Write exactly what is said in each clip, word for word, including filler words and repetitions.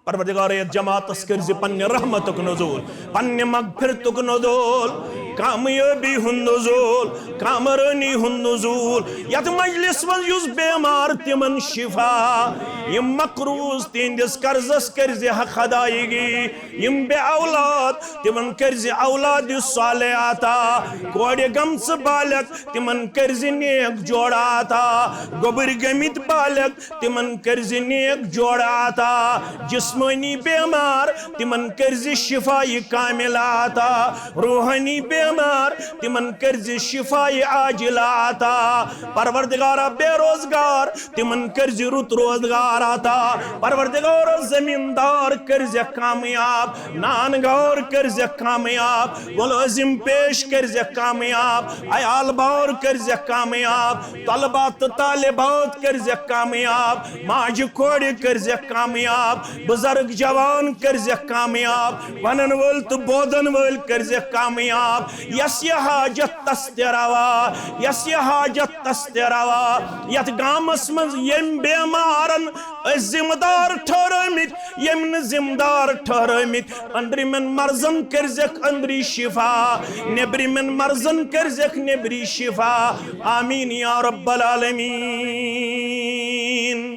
پروردگار، یتھ جماعتس کٔرزِ پننہِ رحمتُک نزول، پننہِ مغفرتُک نزول، کامیٲبی ہُنٛد نزول، کامرٲنی ہُنٛد نزول۔ یتھ مجلس منٛز یُس بیمار، تِمن شفا، یِم مقروض، تِہنٛدِس قرضس کٔرزِ حق ادائیگی، یِم بے اولاد، تِمن کٔرزِ اولاد صالح عطا، کورِ گٔمژٕ بالغ، تِمن کٔرزِ نیک جوڑا عطا، گوٚبٕرۍ گٔمٕتۍ بالغ، تِمن کٔرزِ نیک جوڑا عطا، جسمٲنی بیمار، تِمن کٔرزِ شفایہِ کاملہ عطا، روحٲنی بیمار، تِمن کٔرزِ شفایہِ عاجلہ عطا۔ پروردگارا، بے روزگار، تِمن کٔرزِ رُت روزگار عطا۔ پروردگارا، زمیٖندار کٔرزٮ۪کھ کامیاب، نان گار کٔرزٮ۪کھ کامیاب، مُلٲزِم پیش کٔرزٮ۪کھ کامیاب، عیال بار کٔرزٮ۪کھ کامیاب، طلبہ تہٕ طالبات کٔرزٮ۪کھ کامیاب، ماجہِ کورِ کٔرزٮ۪کھ کامیاب، بُزرگ جوان کٔرزٮ۪کھ کامیاب، ونن وٲلۍ تہٕ بوزن وٲلۍ کٔرزٮ۪کھ کامیاب۔ یس یہِ حاجت تس تہِ روا، یس یہِ حاجت تس تہِ روا۔ یتھ گامس منٛز ییٚمۍ بیمارن أسۍ ذمہٕ دار ٹھہرٲومٕتۍ، ییٚمۍ نہٕ ذمہٕ دار ٹھہرٲومٕتۍ، أنٛدرِمٮ۪ن مرضن کٔرزٮ۪کھ أنٛدری شفا، نیٚبرِمٮ۪ن مرضن کٔرزٮ۪کھ نیٚبری شفا۔ آمین یا رب العالمین۔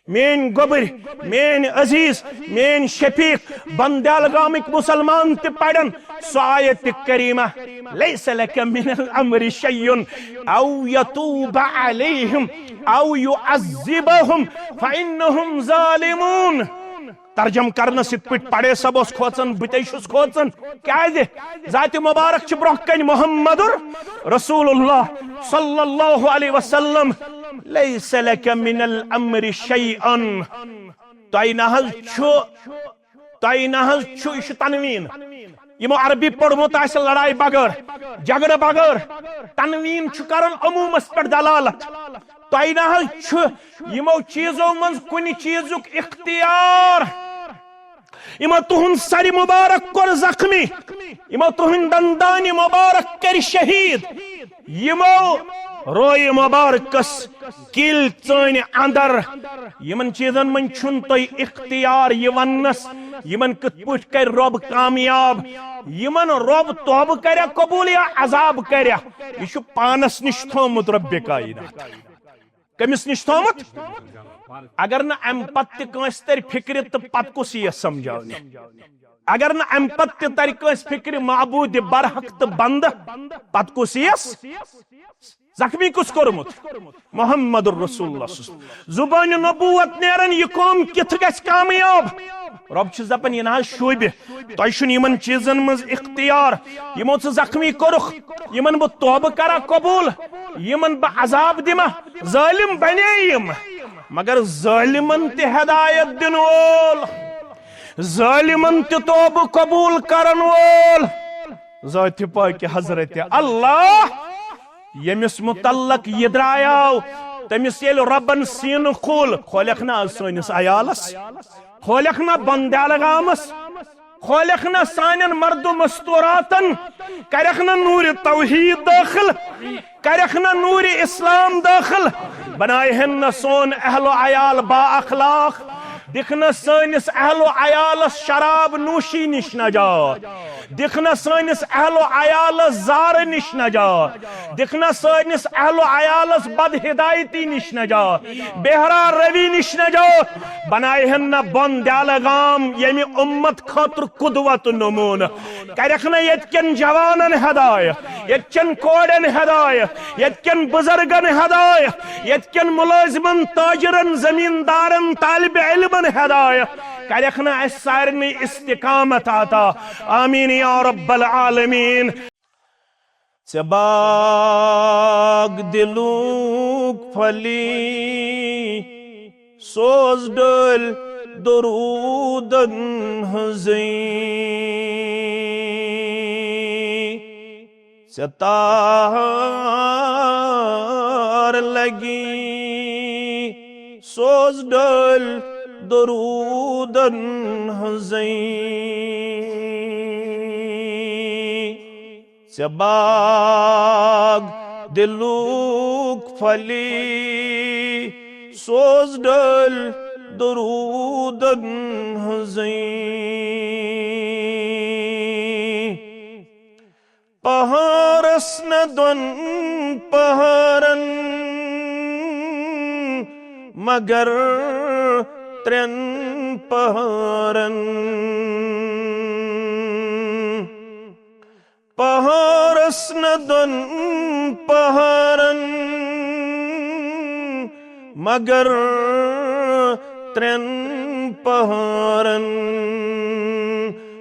میٲنۍ گوٚبٕرۍ، میٲنۍ عزیز، میٲنۍ شفیق، بندیال گامٕکۍ مسلمان تہِ پرن سۄ آیت کریمہ، "لیس لک من الامر شیء او یتوب علیہم او یعذبہم فانہم ظالمون۔" ترجم کرنس یِتھ پٲٹھۍ پڑے سب اوس کھوژان، بہٕ تہِ چھُس کھوژان۔ کیازِ؟ ذات مبارک چھِ برونٛہہ کنہِ محمد رسول اللہ صلی اللہ علیہ وسلم۔ "لیس لک من الامر شیء۔" تۄہہِ نہ حظ چھُ، تۄہہِ نہ حظ چھُ، یہِ چھُ تنوین۔ یِمو عربی پوٚرمُت آسہِ لڑایہِ بغٲر، جھگڑٕ بغٲر، تنوین چھُ کران عموٗمس پٮ۪ٹھ دلالت۔ تۄہہِ نہ حظ چھُ یِمو چیٖزو منٛز کُنہِ چیٖزُک اختیار۔ یِمو تُہُنٛد سرِ مُبارک کوٚر زخمی، یِمو تُہُنٛد دندانہِ مُبارک کٔرۍ شہیٖد، یِمو رویہِ مُبارکس کِلۍ ژٲنۍ اندر۔ یِمن چیٖزن منٛز چھُنہٕ تۄہہِ اختیار یہِ وننس، یِمن کِتھ پٲٹھۍ کرِ رۄب کامیاب، یِمن رۄب توبہٕ کریا قبول یا عذاب کریا، یہِ چھُ پانس نِش تھوٚومُت رۄبِ کائنات۔ کٔمِس نِش تھوٚومُت؟ اگر نہٕ امہِ پتہٕ تہِ کٲنٛسہِ ترِ فِکرِ تہٕ پتہٕ کُس یِیَس سمجھاونہِ؟ اگر نہٕ امہِ پتہٕ تہِ ترِ کٲنٛسہِ فِکرِ معبوٗدِ برحق تہٕ بندٕ، پتہٕ کُس یِیَس؟ زخمی کُس کوٚرمُت؟ محمد رسول اللہ صلی اللہ علیہ وسلم۔ زبانِ نبوت نیران، یہِ قوم کِتھ گژھِ کامیاب؟ رۄب چھُ دپان، یہِ نہ حظ شوٗبہِ، تۄہہِ چھُنہٕ یِمن چیٖزن منٛز اختیار۔ یِمو ژٕ زخمی کوٚرُکھ، یِمن بہٕ توبہٕ کرا قبول، یِمن بہٕ عذاب دِمہ، ظٲلِم بنے یِم، مگر ظٲلِمن تہِ ہدایت دِنہٕ وول، ظٲلِمن تہِ توبہٕ قبول کرن وول، ذاتِ پاکِ حضرت اللہ، ییٚمِس متعلق یہِ درٛایاو، تٔمِس ییٚلہِ رۄبن سیٖنہٕ کھوٗل، کھولکھ نہ از سٲنِس عیالس، کھولکھ نہ بندیال گامس، کھولکھ نہ سانٮ۪ن مردٕ مستوراتن، کرکھ نہ نوٗرِ توحید دٲخل، کرکھ نہ نوٗرِ اسلام دٲخل، بنایہن نہ سون اہل و عیال با اخلاق، دِکھ نہ سٲنِس اہل و عیالس شراب نوشی نِش نجات، دِکھ نہ سٲنِس اہل و عیالس زارٕ نِش نجات، دِکھ نہ سٲنِس اہل و عیالس بد ہدایتی نِش نجات، بہرا روی نِش نجات، بنایہن نہ بۄن دیالہٕ گام ییٚمہِ اُمت خٲطرٕ قدوت نموٗنہٕ۔ کرکھ نہ ییٚتہِ کٮ۪ن جوانن ہدایت، ییٚتہِ چٮ۪ن کورٮ۪ن ہدایت، ییٚتہِ کٮ۪ن بُزرگن ہدایت، ییٚتہِ کٮ۪ن مُلٲزمن، تاجرن، زمیٖندارن، طالب علمن ہدایت۔ کرکھ نہ اسہِ سارنٕے استقامت عطا۔ آمین یا رب العالمین۔ ژےٚ باغ دِلُک پھلی، سوز ڈٲلۍ دروٗدن ہٕنٛزٕے۔ ژےٚ تار لگی، سوز ڈٲلۍ دروٗدن ہٕنٛزٕے۔ ژےٚ باغ دِلُک پھلی، سوز ڈٲلۍ درودن ہٕنٛزٕے۔ پہارس نہ دۄن پہارن، مگر ترٛٮ۪ن پہارن۔ پہارس نہ دۄن پہارن، مگر ترٛٮ۪ن پہارن۔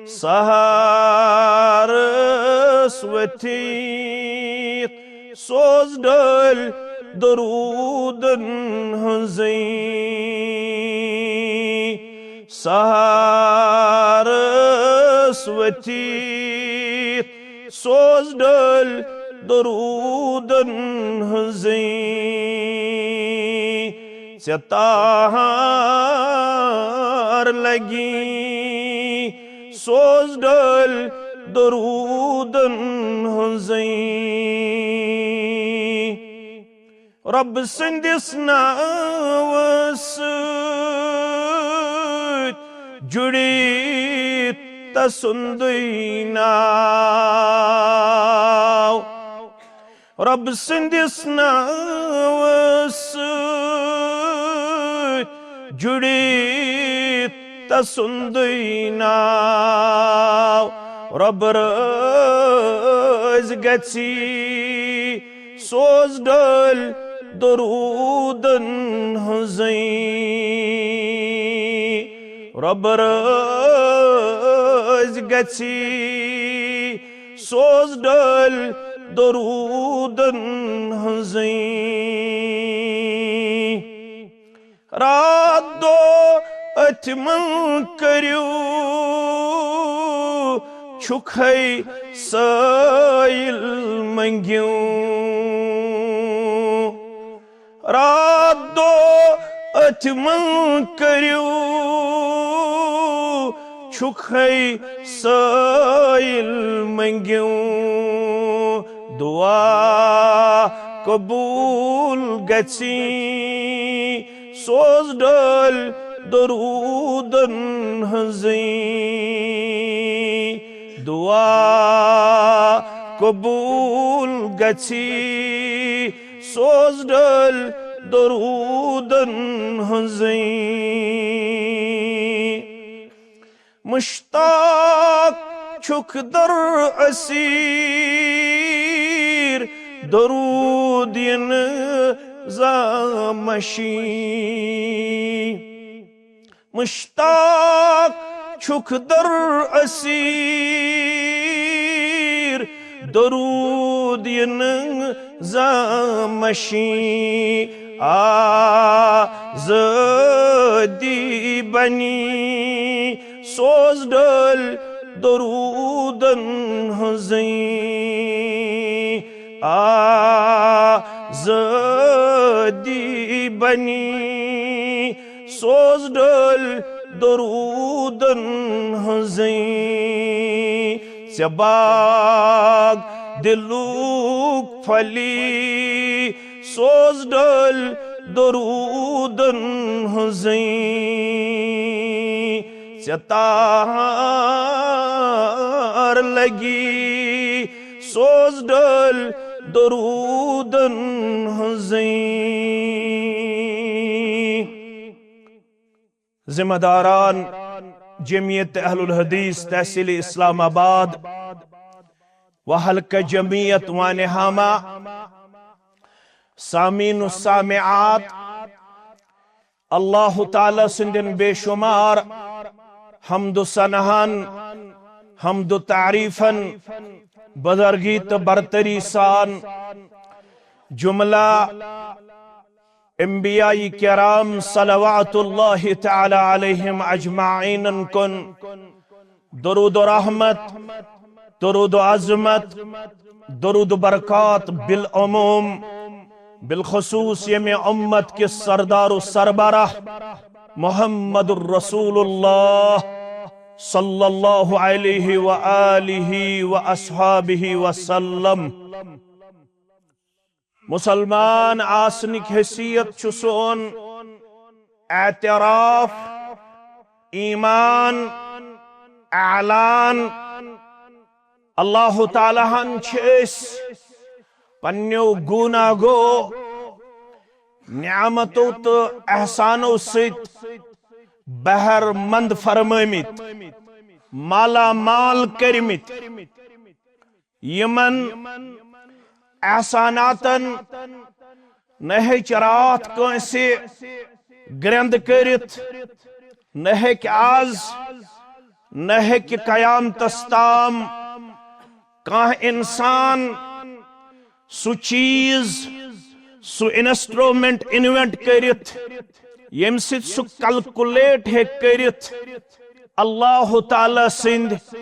سحرس ؤتھِتھ سوز ڈٲلۍ درودن ہٕنٛزٕے۔ سحرس ؤتھِتھ سوز ڈٲلۍ درودن ہٕنٛزٕے۔ ژےٚ تاہر لگی سوز ڈٲلۍ درودن ہٕنٛزٕے۔ رۄب سٕنٛدِس ناوس سۭتۍ جُڑِتھ تسُنٛدُے ناو۔ رۄب سٕنٛدِس ناوس سۭتۍ جُڑِتھ تسُنٛدُے ناو۔ رۄب رٲضۍ گژھی سوز ڈٲلۍ درودن ہٕنٛزٕے۔ رۄب رٲضۍ گژھی سوز ڈٲلۍ درودن ہٕنٛزٕے۔ راتھ دۄہ أتھۍ منٛز کٔرِو، چھُکھے سٲیِل مٔنٛگِو۔ راتھ دۄہ أتھۍ منٛز کٔرِو، چھُکھے سٲیِل مٔنٛگِو۔ دُعا قبوٗل گژھی سوز ڈٲلۍ درودن ہٕنٛزٕے۔ دُعا قبوٗل گژھی سوز ڈٲلۍ درودن ہٕنٛزٕے۔ مشتاق چھُکھ در اسیر درود یِنہٕ زامشی۔ مشتاق چھُکھ در اسیر درود یِنہٕ زامشی۔ آزٲدی بنی سوز ڈٲلۍ درودن ہٕنٛزٕے۔ آزٲدی بنی سوز ڈٲلۍ درودن ہٕنٛزٕے۔ ژےٚ باغ دِلُک پھلی سوز ڈٲلۍ درودن ہٕنٛزٕے۔ ژےٚ تاہر لگی سوز ڈٲلۍ درودن ہٕنٛزٕے۔ ذمہ داران جمعیت اہل الحدیث تحصیل اسلام آباد و حلقہ جمعیت وانہامہ، سامعین و سامعات، اللہ تعالیٰ سٕنٛدٮ۪ن بے شمار حمد و ثناہن، حمد و تعریفن، بزرگی تہٕ برتری سان جملہ انبیاء کرام صلوات اللہ تعالیٰ علیہم اجمعین کن درود و رحمت، درود و عظمت، درود و برکات بالعموم، بالخصوص ییٚمہِ امت کِس سردار و سربراہ محمد رسول اللہ صلی اللہ علیہ و آلہ و اصحابہ وسلم۔ مسلمان آسنٕکۍ حیثیت چھُ سون اعتراف، ایمان، اعلان۔ اللہ تعالیٰ ہن چھِ أسۍ پننیو گوناگو نعمتو تہٕ احسانو سۭتۍ بہر مند فرمٲمٕتۍ، مالا مال کٔرمٕتۍ۔ یِمن احساناتن نہ ہیٚکہِ راتھ کٲنٛسہِ گرٛنٛد کٔرِتھ، نہ ہیٚکہِ آز، نہ ہیٚکہِ قیامتس تام کانٛہہ انسان سُہ چیز، سُہ انسٹرومنٹ انوینٹ کٔرِتھ، ییٚمہِ سۭتۍ سُہ کیلکولیٹ ہیٚکہِ کٔرِتھ اللہ تعالیٰ سٕنٛدۍ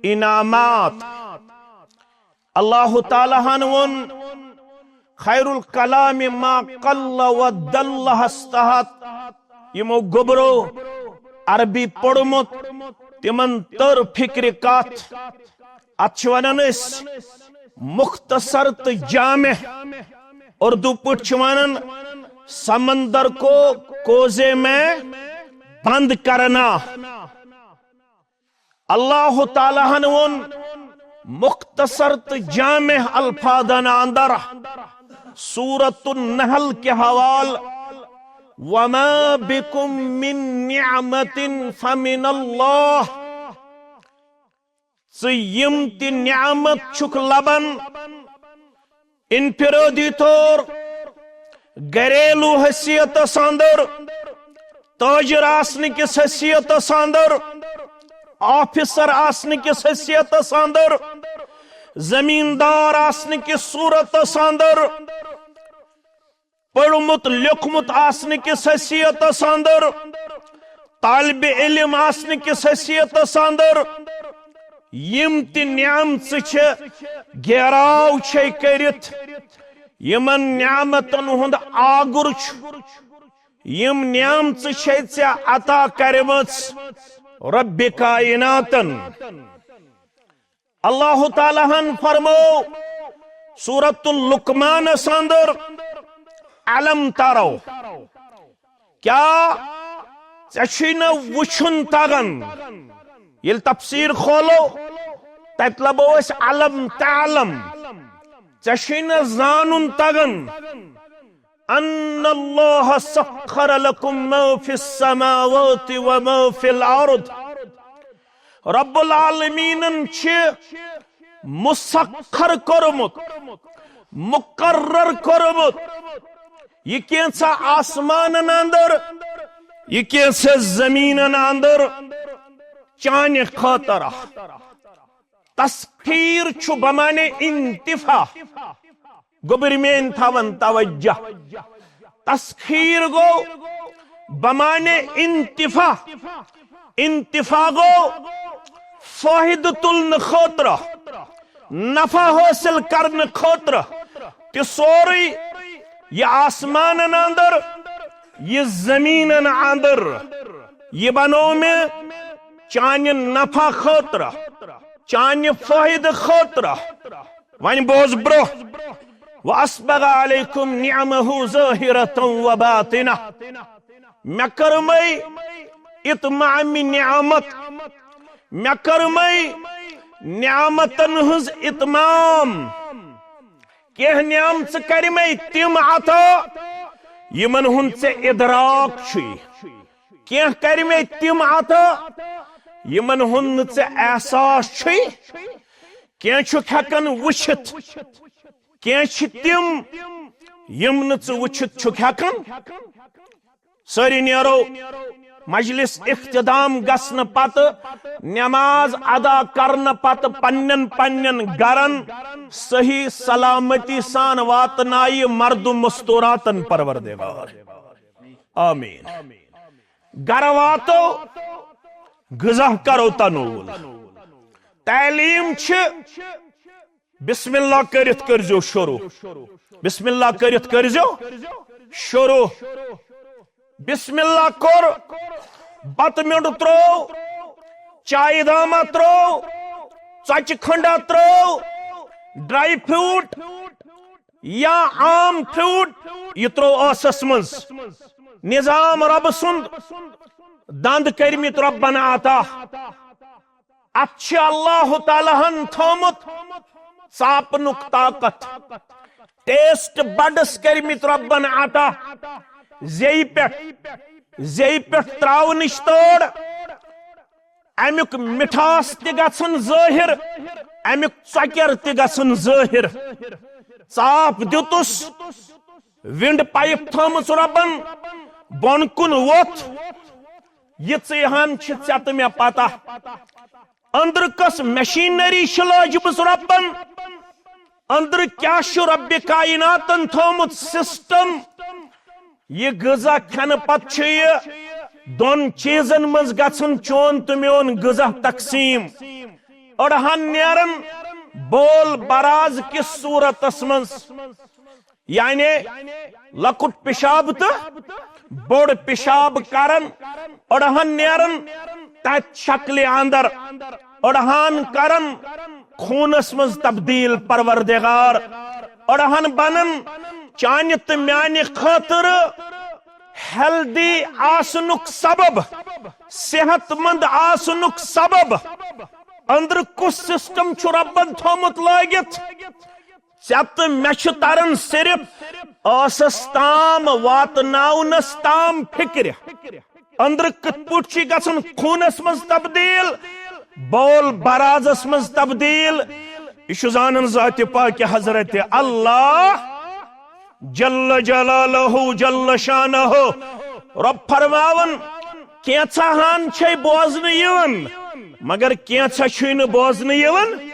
انعامات۔ اللہ تعالیٰ ہن ووٚن، "خیر الکلام ما قل و دل" ہس تحت یِمو گوٚبرو عربی پوٚرمُت، تِمن تٔر فکرِ کتھ۔ اتھ چھِ ونان أسۍ مختصر تہٕ جامع۔ اردو پٲٹھۍ چھِ ونان، "سمندر کو کوزے میں بند کرنا۔" اللہ تعالیٰ ہن ووٚن مختصر تہٕ جامع الفاظن اندر سورۃ النحل کہِ حوالہٕ، "وما بکم من نعمت فمن اللہ"۔ ژٕ یِم تہِ نعمت چھُکھ لبان، انفرادی طور، گھریلو حیثیتس اندر، تاجر آسنہٕ کِس حیثیتس اندر، آفیسر آسنہٕ کِس حیثیتس اندر، زمیندار آسنہٕ کِس صورتس اندر، پوٚرمُت لیوٚکھمُت آسنہٕ کِس حیثیتس اندر، طالب علم آسنہٕ کِس حیثیتس اندر، یِم تہِ نعمژٕ چھِ، گیراو چھے کٔرِتھ، یِمن نعمتن ہُنٛد آگُر چھُ۔ یِم نعمژٕ چھے ژےٚ عطا کرِمٕژ رب کائناتن۔ اللہ تعالیٰ ہن فرمو سورۃ اللقمانس اندر، "الم ترو"، کیا ژےٚ چھُے نہ وٕچھُن تگان؟ ییٚلہِ تفسیر کھولو، تتہِ لبو أسۍ "الم تعلم"، ژےٚ چھُے نہ زانُن تگان؟ ان اللہ سخر لکم ما فی السماوات و ما فی الارض۔ رب العالمینن چھِ مسخر کوٚرمُت، مقرر کوٚرمُت، یہِ کینٛژھا آسمانن اندر، یہِ کینٛژھا زمینن اندر، چانہِ خٲطرٕ۔ تسخیر چھُ بمعنی انتفاع۔ گوٚبرۍ میٲنۍ تھاوان توجہ۔ تسخیر گوٚو بمعنی انتفاع۔ انتفاع گوٚو فٲیدٕ تُلنہٕ خٲطرٕ، نفع حٲصِل کرنہٕ خٲطرٕ۔ تہِ سورُے، یہِ آسمانن اندر، یہِ زمینن اندر، یہِ بنوو مےٚ چانہِ نفع خٲطرٕ، چانہِ فٲیدٕ خٲطرٕ۔ وۄنۍ بوز برٛونٛہہ، "وَأَسْبَغَ عَلَيْكُمْ نِعَمَهُ ظَاهِرَةً وَبَاطِنَةً"۔ مےٚ کٔرمَے اتمام نعمت، مےٚ کٔرمَے نعمتن ہٕنٛز اتمام۔ کینٛہہ نعمژٕ کٔرمَے تِم عطا، یِمن ہُنٛد ژےٚ ادراک چھُے۔ کینٛہہ کٔرمَے تِم عطا، یِمن ہُنٛد نہٕ ژےٚ احساس چھُے۔ کینٛہہ چھُکھ ہٮ۪کان وٕچھِتھ، کینٛہہ چھِ تِم، یِم نہٕ ژٕ وٕچھِتھ چھُکھ ہٮ۪کان۔ سٲری نیرو مجلس اختتام گژھنہٕ پتہٕ نماز ادا کرنہٕ پتہٕ پننٮ۪ن پننٮ۪ن گرن صحیح سلامتی سان واتنایہِ مردم مستوراتن پروردگار۔ آمین۔ گرٕ واتو، غذا کرو تنول۔ تعلیم چھِ بسم اللہ کٔرِتھ کٔرزیو شروع۔ بسم اللہ کٔرِتھ کٔرزیو شروع۔ بسم اللہ کوٚر، بتہٕ میوٚنٛڈ ترٛوو، چایہِ دامہ ترٛوو، ژۄچہِ کھنڈا ترٛوو، ڈرائی فروٹ یا عام فروٹ، یہِ ترٛوو ٲسس منٛز۔ نظام رب سُنٛد، دند کٔرمٕتۍ ربن عطا۔ اتھ چھِ اللہ تعالیٰ ہن تھومُت ژاپنُک طاقت، ٹیسٹ بڈس کٔرمٕتۍ ربن عطا۔ زیٚیہِ پٮ۪ٹھ، زیٚیہِ پٮ۪ٹھ تراونٕچ تٲڑ، امیُک مٹھاس تہِ گژھن ظٲہر، امیُک ژۄکیر تہِ گژھن ظٲہر۔ ژاپ دیُتُس، ونڈ پایپ تھٲمٕژ ربن بۄن کُن ووٚتھ۔ یِژٕے ہن چھِ ژےٚ تہٕ مےٚ پتہ، أنٛدرٕ کۄس مشینری چھِ لٲجمٕژ رۄبن، أنٛدرٕ کیٛاہ چھُ رۄبِ کائناتن تھوٚومُت سسٹم۔ یہِ غذا کھٮ۪نہٕ پتہٕ چھُ یہِ دۄن چیٖزن منٛز گژھان چون تہٕ میون غذا تقسیٖم۔ أڑہن نیران بول براز کِس صوٗرتس منٛز، یعنی لۄکُٹ پِشاب تہٕ بوٚڑ پِشاب کران، أڑہن نیران تتھ شکلہِ اندر، أڑہن کران خوٗنس منٛز تبدیل۔ پروردگار، أڑہن بنان چانہِ تہٕ میانہِ خٲطرٕ ہیلدی آسنُک سبب، صحت مند آسنُک سبب۔ أنٛدرٕ کُس سسٹم چھُ رۄبن تھوٚومُت لٲگِتھ؟ ژےٚ تہٕ مےٚ چھُ تران صرف ٲسس تام واتناونس تام فکرِ۔ أنٛدرٕ کِتھ پٲٹھۍ چھُ گژھان خوٗنس منٛز تبدیل، بول برازس منٛز تبدیل۔ یہِ چھُ زانان ذاتِ پاکِ حضرت اللہ جل جلالہ جل شانہ۔ رۄب فرماوان، کینٛژھا ہن چھے بوزنہٕ یِوان، مگر کینٛژھا چھُے نہٕ بوزنہٕ یِوان۔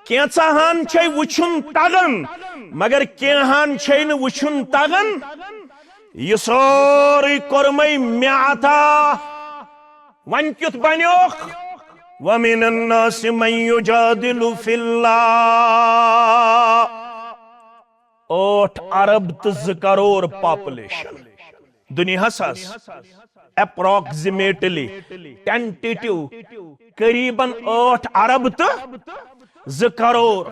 کینٛژھا ہن چھے وٕچھُن تگان، مگر کینٛہہ ہن چھے نہٕ وٕچھُن تگان۔ یہِ سورُے کوٚرمَے مےٚ عطا۔ وۄنۍ کیُتھ بنیوکھ؟ وَمِنَ النَّاسِ مَن يُجَادِلُ فِي اللَّهِ۔ ٲٹھ ارب تہٕ زٕ کرور پاپولیشن دُنیاہس حظ، اپراکسیمیٹلی، ٹینٹیٹیو، قریباً ٲٹھ ارب تہٕ زٕ کرور،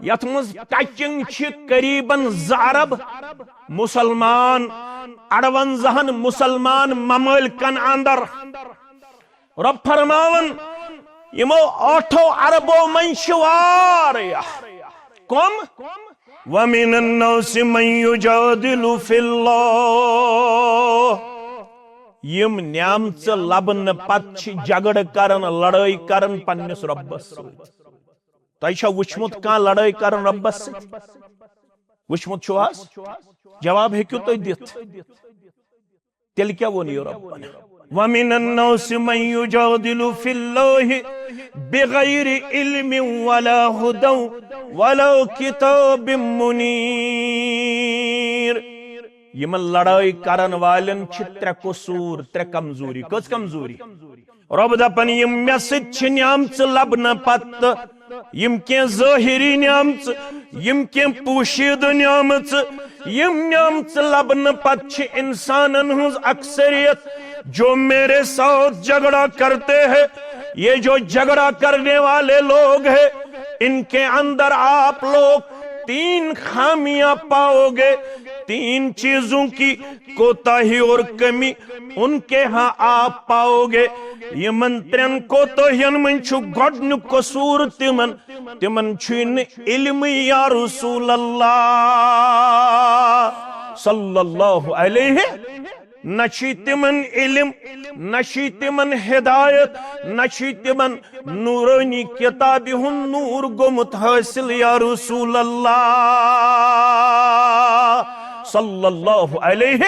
یتھ منٛز ٹچنگ چھِ قریباً زٕ ارب مسلمان، اڑونزہن مسلمان ممٲلکن اندر۔ رۄب فرماوان، یِمو ٲٹھو اربو منٛز چھِ واریاہ۔ کم؟ وَمِنَ النَّاسِ مَن يُجَادِلُ فِي اللَّهِ۔ یِم نعمژٕ لبنہٕ پتہٕ چھِ جھگڑٕ کران، لڑٲے کران پننِس رۄبس سۭتۍ۔ تۄہہِ چھا وٕچھمُت کانٛہہ لڑٲے کران رۄبس سۭتۍ؟ وٕچھمُت چھُو حظ؟ جواب ہیٚکِو تُہۍ دِتھ۔ تیٚلہِ کیٛاہ ووٚن یہِ رۄبن؟ وَمِنَ النَّاسِ مَن يُجَادِلُ فِي اللَّهِ بِغَيْرِ عِلْمٍ وَلَا هُدًى وَلَا كِتَابٍ مُنِيرٍ۔ یِمن لڑٲے کرن والٮ۪ن چھِ ترٛےٚ قصوٗر، ترٛےٚ کمزوری۔ کٔژ کمزوری؟ رۄب دپان، یِم مےٚ سۭتۍ چھِ نعمژٕ لبنہٕ پتہٕ، یِم کینٛہہ ظٲہری نعمژٕ، یِم کینٛہہ پوشیدٕ نعمژٕ، یِم نعمژٕ لبنہٕ پتہٕ چھِ انسانن ہٕنٛز اکثریت، جو میرے ساتھ جھگڑا کرتے ہیں، یہ جو جھگڑا کرنے والے لوگ ہیں، ان کے اندر آپ لوگ تین خامیاں پاؤ گے، تین چیزوں کی کوتاہی اور کمی ان کے ہاں آپ پاؤ گے۔ یِمن ترٛٮ۪ن کوتاہین منٛز چھُ گۄڈٕنیُک قصوٗر تِمن، تِمن چھُے نہٕ علمٕے یا رسول اللہ صلی اللہ علیہ، نہ چھُے تِمن علم، نہ چھُے تِمن ہدایت، نہ چھُے تِمن نورانی کتابہِ ہُنٛد نور گوٚمُت حٲصِل یا رسول اللہ صلی اللہ علیہ۔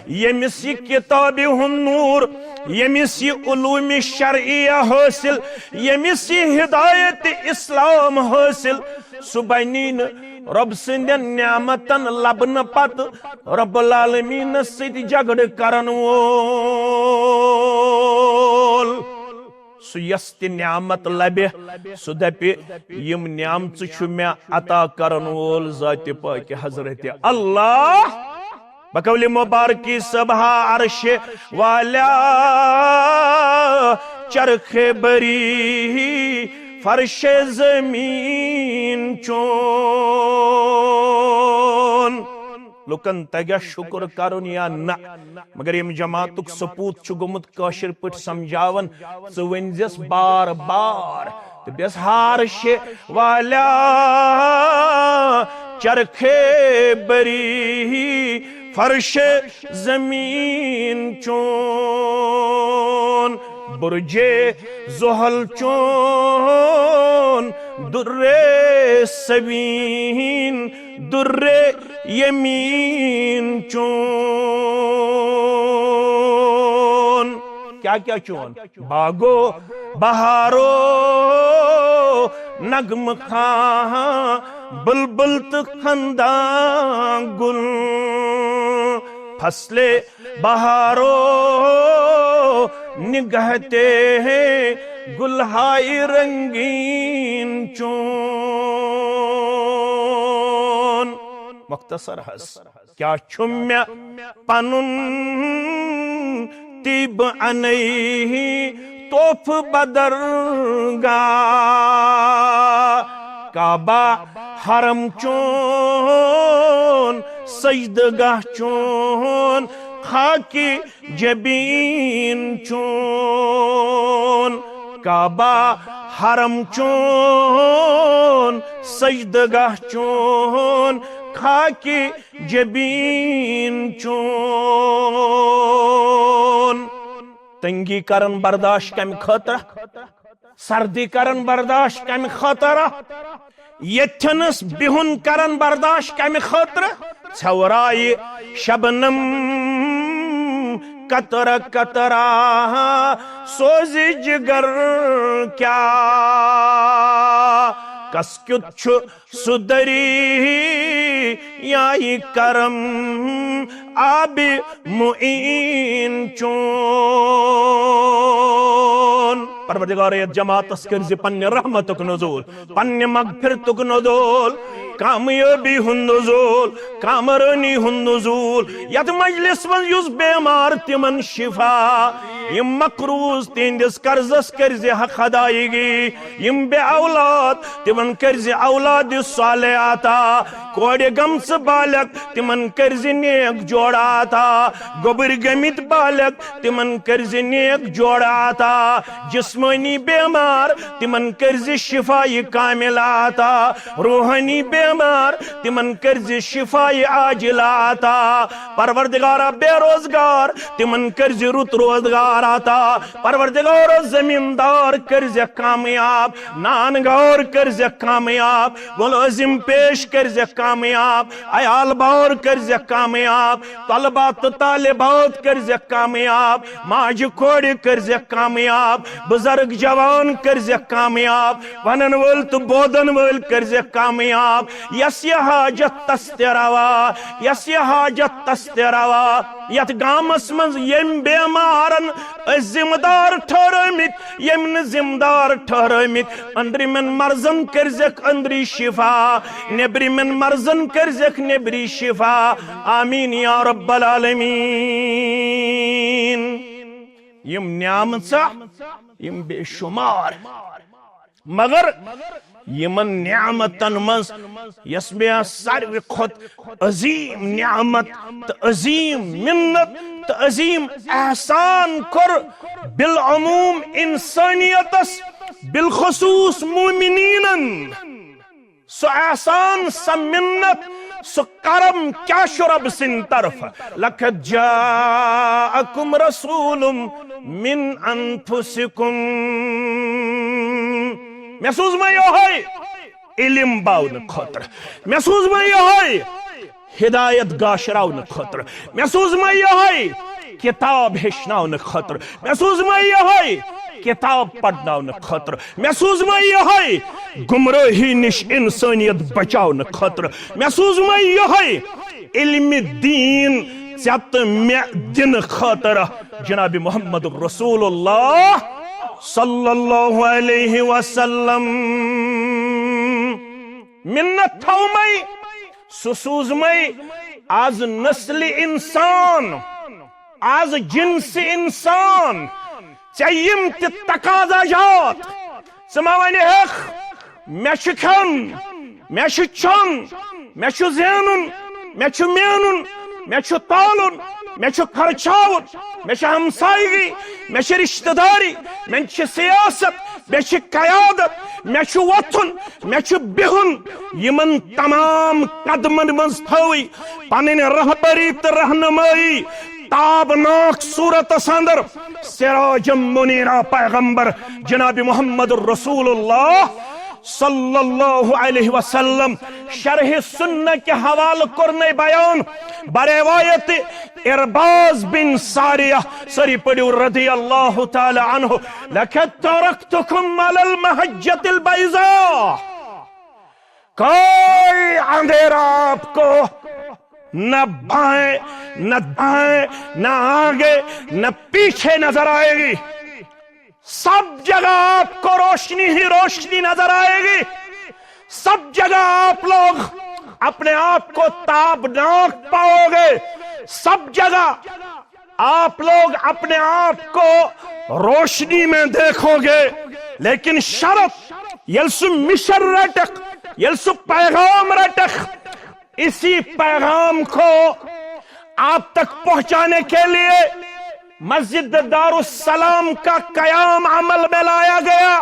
ییٚمِس یہِ کتابہِ ہُنٛد نور، ییٚمِس یہِ علوم شرعیہ حٲصِل، ییٚمِس یہِ ہدایت اسلام حٲصِل، سُہ بنی نہٕ رۄب سٕنٛدٮ۪ن نعمتن لبنہٕ پتہٕ رب العالمینس سۭتۍ جھگڑٕ کرن وول۔ سُہ یۄس تہِ نعمت لبہِ، سُہ دپہِ، یِم نعمژٕ چھُ مےٚ عطا کرن وول ذاتِ پاکِ حضرت اللہ۔ بقول مبارکی سبحا عرش والا، چرخ بری فرش زمین چون۔ لُکن تگیا شُکر کرُن یا نہ، مگر ییٚمہِ جماعتُک سپوٗت چھُ گوٚمُت کٲشِر پٲٹھۍ سمجھاوان، ژٕ ؤنۍ زٮ۪س بار بار۔ تہٕ بیٚیس ہار شے والیا چرخے بری فرش زمین چون، برجے زحل چون، درے سبین، درے یمین چون۔ کیا کیا چون؟ باغو بہارو نغمہ خواں بلبل تہٕ خندان گل، فصل بہارو نگہتے ہیں گلہائے رنگین چون۔ مختصر حظ۔ کیا چھُم مےٚ پنُن طیب انے تحفہٕ بدرگاہ؟ کعبہ حرم چون، سجدگاہ چون، خاکِ جبین چون۔ کعبہ حرم چون، سجدگاہ چون، خاکِ جبین چون۔ تنگی کرن برداشت کمہِ خٲطرٕ؟ سردی کرن برداشت کمہِ خٲطرٕ؟ یتھنس بِہُن کرن برداشت کمہِ خٲطرٕ؟ ژھٮ۪ورایہِ شبنم قطرہ قطرہ سوزِ جگر کیا؟ کس کیُتھ چھُ سُہ دریایہِ کرم آبِ معین چون۔ پروردگار، یتھ جماعتس کٔرزِ پننہِ رحمتُک نزول، پننہِ مغفرتُک نزول، کامیٲبی ہُنٛد نزول، کامرٲنی ہُنٛد نزول۔ یتھ مجلس منٛز یُس بیمار، تِمن شفا۔ یِم مقروض، تِہنٛدِس قرضس کٔرزِ حق ادایگی۔ یِم بے اولاد، تِمن کٔرزِ اولادِ صالح عطا۔ کورِ گٔمژٕ بالغ، تِمن کٔرزِ نیک جوڑا عطا۔ گوٚبٕرۍ گٔمٕتۍ بالغ، تِمن کٔرزِ نیک جوڑا عطا۔ جسمٲنی بیمار، تِمن کٔرزِ شفایہِ کاملہ عطا۔ روحٲنی بیمار، تِمن کٔرزِ شفایہِ عاجلہ عطا۔ پروردگارا، بے روزگار، تِمن کٔرزِ رُت روزگار عطا۔ پروردگارا، زمیٖندار کٔرزٮ۪کھ کامیاب، نان گار کٔرزٮ۪کھ کامیاب، مُلٲزِم پیش کٔرزٮ۪کھ کامیاب، عیال بار کٔرزٮ۪کھ کامیاب، طلبہ تہٕ طالبات کٔرزٮ۪کھ کامیاب، ماجہِ کورِ کٔرزٮ۪کھ کامیاب، بُزرگ جوان کٔرزٮ۪کھ کامیاب، ونن وٲلۍ تہٕ بوزن وٲلۍ کٔرزٮ۪کھ کامیاب۔ یس یہِ حاجت تس تہِ روا، یس یہِ حاجت تس تہِ روا۔ یتھ گامس منٛز ییٚمۍ بیمارن أسۍ ذمہٕ دار ٹھہرٲومٕتۍ، ییٚمۍ نہٕ ذمہٕ دار ٹھہرٲومٕتۍ، أنٛدرِمٮ۪ن مرضن کٔرزٮ۪کھ أنٛدری شفا، نیٚبرِمٮ۪ن مرضن کٔرزٮ۪کھ نیٚبری شفا۔ آمین یا رب العالمین۔ یِم نعمژٕ، یِم بے شمار۔ مگر یِمن نعمتن منٛز یۄس مےٚ ساروی کھۄتہٕ عظیٖم نعمت تہٕ عظیٖم منت تہٕ عظیٖم احسان کوٚر، بالعموم انسانیتس، بالخصوص مومنینن، سُہ احسان، سۄ منت، سُہ کرم کیٛاہ چھُ رب سٕنٛدِ طرفہٕ؟ لقد جاءکم رسول من انفسکم۔ مےٚ سوٗز وۄنۍ یِہوٚے علم باونہٕ خٲطرٕ، مےٚ سوٗز وۄنۍ یِہوٚے ہدایت گاشراونہٕ خٲطرٕ، مےٚ سوٗز وۄنۍ یِہوٚے کتاب ہیٚچھناونہٕ خٲطرٕ، مےٚ سوٗز وۄنۍ یِہوٚے کتاب پرناونہٕ خٲطرٕ، مےٚ سوٗز وۄنۍ یِہوٚے گمرٲہی نِش انسٲنیت بچاونہٕ خٲطرٕ، مےٚ سوٗز وۄنۍ یِہوٚے علمِ دیٖن ژےٚ تہٕ مےٚ دِنہٕ خٲطرٕ۔ جناب محمد رسول اللہ صلی اللہ علیہ وسلم۔ منت تھاو مے، سُہ سوٗز مے از نسلِ انسان، از جنسِ انسان۔ ژےٚ یِم تہِ تقاضا جات، ژٕ ما ونہِ ہیکھ، مےٚ چھُ کھیوٚن، مےٚ چھُ چیوٚن، مےٚ چھُ زینُن، مےٚ چھُ مینُن، مےٚ چھُ تالُن، مےٚ چھُ خرچاوُن، مےٚ چھِ ہمسایگی، مےٚ چھِ رشتہٕ داری، مےٚ چھِ سیاست، مےٚ چھِ قیادت، مےٚ چھُ وۄتھُن، مےٚ چھُ بِہُن۔ یِمن تمام قدمن منٛز تھٲوٕے پنٕنۍ رہبری تہٕ رہنمٲیی تابناک صورتس اندر سراجم منیرا پیغمبر جناب محمد رسول اللہ صلی اللہ علیہ وسلم۔ شرح سنہ کہ حوالہ کرنے بیان بروایت عرباض بن ساریہ، سری پڑھو رضی اللہ تعالی عنہ، لقد ترکتکم علی المحجۃ البیضاء، کوئی اندھیرا آپ کو نہ بائیں، نہ دائیں، نہ آگے، نہ پیچھے نظر آئے گی۔ سب جگہ آپ کو روشنی ہی روشنی نظر آئے گی۔ سب جگہ آپ لوگ اپنے آپ کو تابناک پاؤ گے۔ سب جگہ آپ لوگ اپنے آپ کو روشنی میں دیکھو گے، لیکن شرط، ییٚلہِ سُہ مِشن رٹکھ، ییٚلہِ سُہ پیغام رٹکھ، اسی پیغام کو آپ تک پہنچانے کے لیے مسجد دارالسلام کا قیام عمل میں لایا گیا۔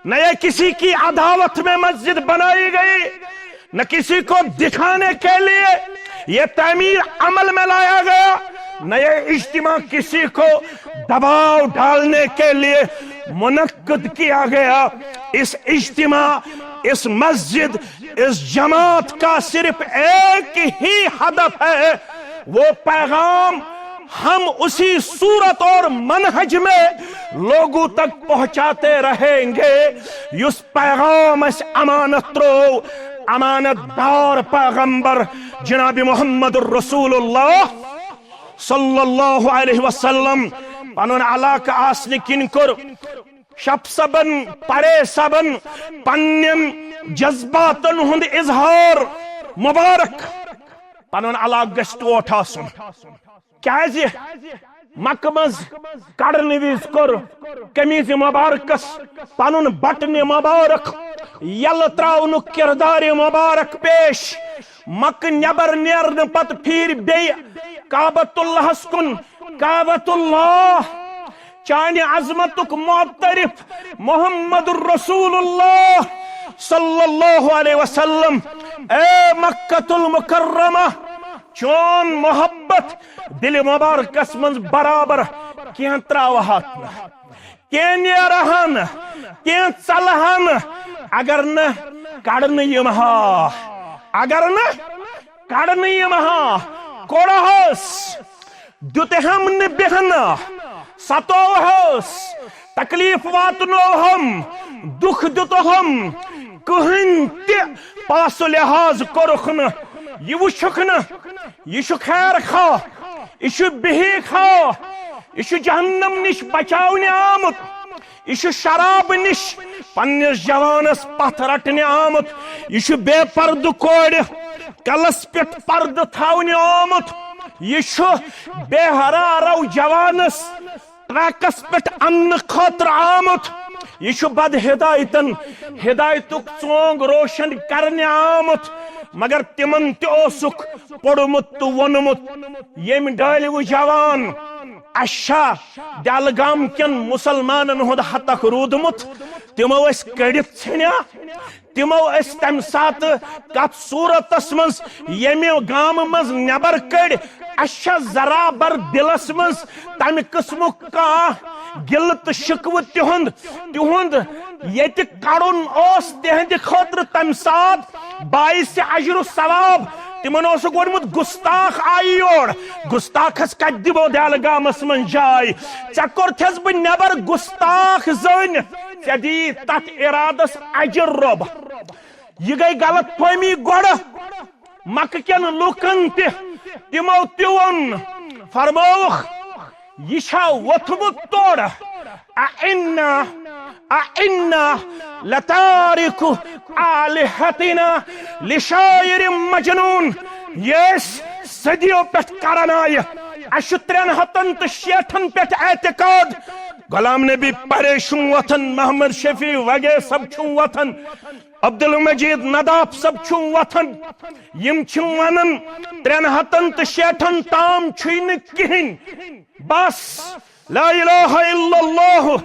نہ یہ کسی کی عداوت میں مسجد بنائی گئی، نہ کسی کو دکھانے کے لیے یہ تعمیر عمل میں لایا گیا، نہ یہ اجتماع کسی کو دباؤ ڈالنے کے لیے منعقد کیا گیا۔ اس اجتماع، اس مسجد، اس جماعت کا صرف ایک ہی ہدف ہے، وہ پیغام ہم اسی صورت اور منہج میں لوگوں تک پہنچاتے رہیں گے، یُس پیغام اسہِ امانت ترٛوو امانت دار پیغمبر جناب محمد رسول اللہ صلی اللہ علیہ وسلم۔ پنُن علاقہٕ آسنہٕ کِنۍ کوٚر شپ صٲبن، پرے صٲبن پننٮ۪ن جذباتن ہُنٛد اظہار مبارک۔ پنُن علاقہٕ گژھِ ٹوٹھ آسُن۔ کیازِ؟ مکہ منٛز کڑنہٕ وِزِ کوٚر قمیض مبارکس پنُن بٹن مبارک یلہٕ تراونُک کردار مبارک پیش۔ مکہ نٮ۪بر نیرنہٕ پتہٕ پھیٖرۍ بیٚیہِ کعبۃ اللہس کُن۔ کعبۃ اللہ، چانہِ عظمتُک معترف محمد رسول اللہ صلی اللہ علیہ وسلم، اے مکہ المکرمہ، چون محبت دل مبارکس منٛز برابر کینٛہہ تراوہت نہٕ، کینٛہہ نیرہن، کینٛہہ ژلہن، اگر نہٕ کڑنہٕ یِمہا، اگر نہٕ کڑنہٕ یِمہا، کوٚڑہس، دیُتہم نہٕ بیہنہٕ، ستووہس، تکلیف واتنووہم، دُکھ دیُتہم، کٕہٕنۍ تہِ پاس و لحاظ کوٚرُکھ نہٕ۔ یہِ وٕچھُکھ نہٕ، یہِ چھُ خیر خواہ، یہِ چھُ بِہی خواہ، یہِ چھُ جہنم نِش بچاونہِ آمُت۔ یہِ چھُ شراب نِش پننِس جوانس پتھ رٹنہِ آمُت۔ یہِ چھُ بے پردٕ کورِ کلس پٮ۪ٹھ پردٕ تھاونہِ آمُت۔ یہِ چھُ بے حرارو جوانس ٹرکس پٮ۪ٹھ اننہٕ خٲطرٕ آمُت۔ یہِ چھُ بد ہدایتن ہدایتُک ژونگ روشن کرنہِ آمُت۔ مگر تِمن تہِ اوسُکھ پوٚرمُت تہٕ ووٚنمُت، ییٚمہِ ڈٲلِوٕ جوان، اسہِ چھا دہلگام کٮ۪ن مسلمانن ہُنٛد ہتکھ روٗدمُت؟ تِمو أسۍ کٔڑِتھ ژھٕنیا؟ تِمو أسۍ تمہِ ساتہٕ کتھ صورتس منٛز ییٚمہِ گامہٕ منٛز نٮ۪بر کٔڑۍ؟ اسہِ چھا ذرا بر دلس منٛز تمہِ قٕسمُک کانٛہہ گِلہٕ تہٕ شکوٕ تِہُنٛد؟ تِہُنٛد ییٚتہِ کڑُن اوس تِہنٛدِ خٲطرٕ تمہِ ساتہٕ باعث اجر و ثواب۔ تِمن اوسُکھ ووٚنمُت، گستاخ آیہِ یور، گستاخس کتہِ دِمو دہلگامس منٛز جاے؟ ژےٚ کوٚرتھس بہٕ نٮ۪بر گستاخ زٔنۍ، ژےٚ دِیی تتھ ارادس اجر، رۄب۔ یہِ گٔے غلط فہمی گۄڈٕ مکہٕ کٮ۪ن لوٗکن تہِ۔ تِمو تہِ ووٚن، فرمٲوُکھ، یہِ چھا ووٚتھمُت تورٕ؟ أئنا، أئنا لتارکو آلہتنا لشاعر مجنون۔ یہِ أسۍ صدیو پٮ۪ٹھ کران آیہِ۔ اسہِ چھُ ترٛٮ۪ن ہتن تہٕ شیٹھن پٮ۪ٹھ اعتقاد۔ غلام نبی پریشن وۄتھان، محمد شفیع وگے صٲب چھُ وۄتھان، عبدالمجید نداف صٲب چھُ وۄتھان۔ یِم چھِ ونان، ترٛٮ۪ن ہتن تہٕ شیٹھن تام چھُے نہٕ کِہیٖنۍ۔ بس، لا الہ الا اللہ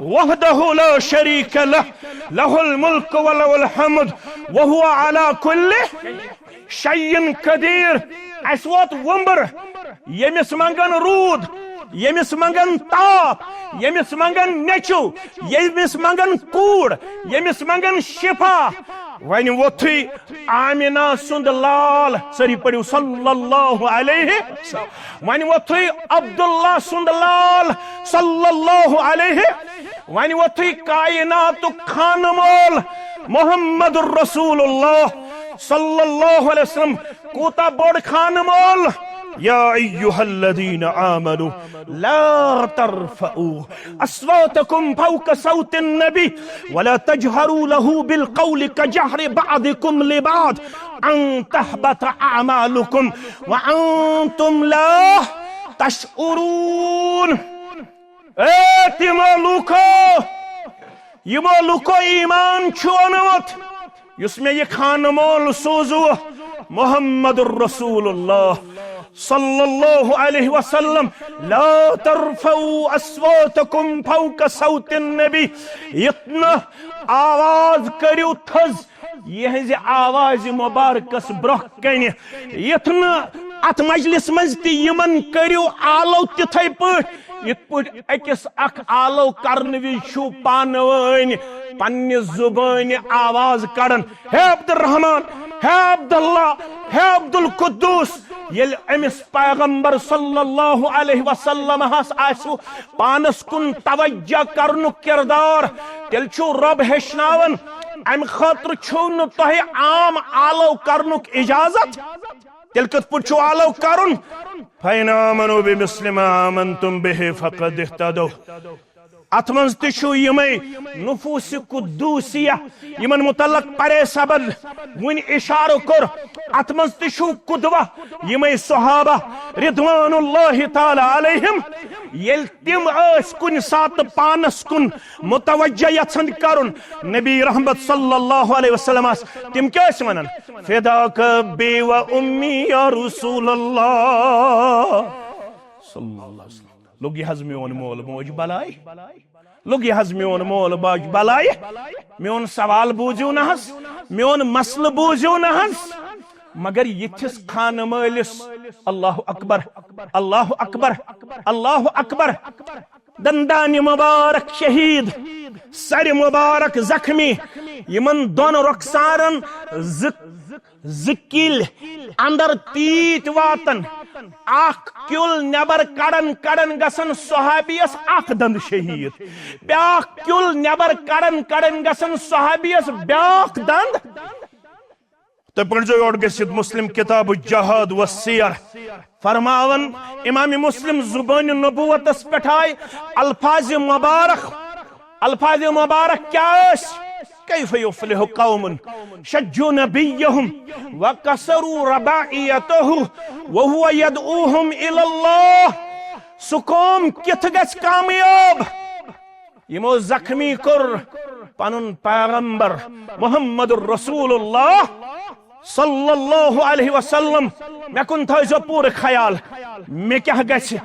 وحدہ لا شریک لہ، لہ الملک ولہ الحمد وہو علی کل شیء قدیر۔ اسہِ ووت وُمبر، ییٚمِس منگن روٗد، ییٚمِس منگن تاپھ، ییٚمِس منگن نیٚچو، ییٚمِس منگن کوٗر، ییٚمِس منگن شفا۔ وۄنۍ ووٚتھُے آمینہ سُنٛد لال، سٲری پٔرِو صلی اللہ علیہ۔ وۄنۍ ووٚتھُے عبداللہ سُنٛد لال صلی اللہ علیہ۔ وۄنۍ ووٚتھُے کائناتُک خانہٕ مول محمد رسول اللہ صلی اللہ علیہ وسلم۔ کوٗتاہ بوٚڑ خانہٕ مول۔ یا ایھا الذین آمنوا لا ترفعوا اصواتکم فوق صوت النبی ولا تجهروا له بالقول كجهر بعضكم لبعض ان تحبط اعمالكم وانتم لا تشعرون۔ اے تِمو لوٗکو، یِمو لوٗکو ایمان چھُ اوٚنمُت، یُس مےٚ یہِ خانہٕ مول سوٗزوٕ، محمد رسول اللہ صلی اللہ علیہ وسلم، لا ترفعوا اصواتکم فوق صوت النبی، یِتھ نہٕ آواز کٔرِو تھٔز یِہٕنٛزِ آوازِ مبارکس برٛونٛہہ کنہِ، یِتھ نہٕ اتھ مجلس منٛز تہِ یِمن کٔرِو آلو تِتھے پٲٹھۍ، یِتھ پٲٹھۍ أکِس اکھ آلو کرنہٕ وِزِ چھُو پانہٕ وٲنۍ پننہِ زُبٲنہِ آواز کڑان، ہے عبدالرحمان، ہے عبداللہ، ہے عبدالقدوس۔ ییٚلہِ أمِس پیغمبر صلی اللہ علیہ وسلم ہس آسِوٕ پانس کُن توجہ کرنُک کردار، تیٚلہِ چھُو رۄب ہیٚچھناوان، امہِ خٲطرٕ چھُو نہٕ تۄہہِ عام آلو کرنُک اجازت۔ تیٚلہِ کِتھ پٲٹھۍ چھُو آلو کرُن؟ فَإِنْ آمَنُوا بِمِثْلِ مَا آمَنْتُمْ بِهِ فَقَدِ اهْتَدَوْا۔ اتھ منٛز تہِ چھُ یِمے نفوس قدوسیہ، یِمن متعلق پرے صٲبن وُنہِ اشارٕ کوٚر، اتھ منٛز تہِ چھُ قدوہ، یِمے صحابہ رضوان اللہ تعالی علیہم، ییٚلہِ تِم ٲسۍ کُنہِ ساتہٕ پانس کُن متوجہ یژھان کرُن نبی رحمت صلی اللہ علیہ وسلمس، تِم کیٛاہ ٲسۍ ونان؟ فداک ابی و امی یا رسول اللہ۔ صلی اللہ علیہ وسلم۔ لوٚگ یہِ حظ میون مول موج بلاے، لوٚگ یہِ حظ میون مول موج بلاے، میون سوال بوٗزِو نہ حظ، میون مسلہٕ بوٗزِو نہ حظ۔ مگر یِتھِس خانہٕ مٲلِس، اللہ اکبر، اللہ اکبر، اللہ اکبر، دندانہِ مبارک شہید، سرِ مبارک زخمی، یِمن دۄن رۄخسارن زٕ زٕ کِلۍ اندر تیٖتۍ واتن، اکھ کیُل نٮ۪بر کڑن کڑن گژھن صحابیس اکھ دند شہید، بیاکھ کیُل نٮ۪بر کڑن کڑن گژھن صحابیس بیاکھ دند۔ تہٕ پٔرۍزیو یورٕ گٔژھِتھ مسلم کتاب الجہاد والسیر، فرماون امام مسلم زبان نبوتس پٮ۪ٹھ آے الفاظ مبارک۔ الفاظ مبارک کیا ٲسۍ؟ کیف یفلح قوم شجوا نبیہم وکسروا رباعیتہ وہو یدعوہم الی اللہ۔ سُہ قوم کِتھ گژھِ کامیاب یِمو زخمی کوٚر پنُن پیغمبر محمد رسول اللہ صلی اللہ علیہ وسلم۔ مےٚ کُن تھٲیزیو پوٗرٕ خیال، مےٚ کیٛاہ گژھِ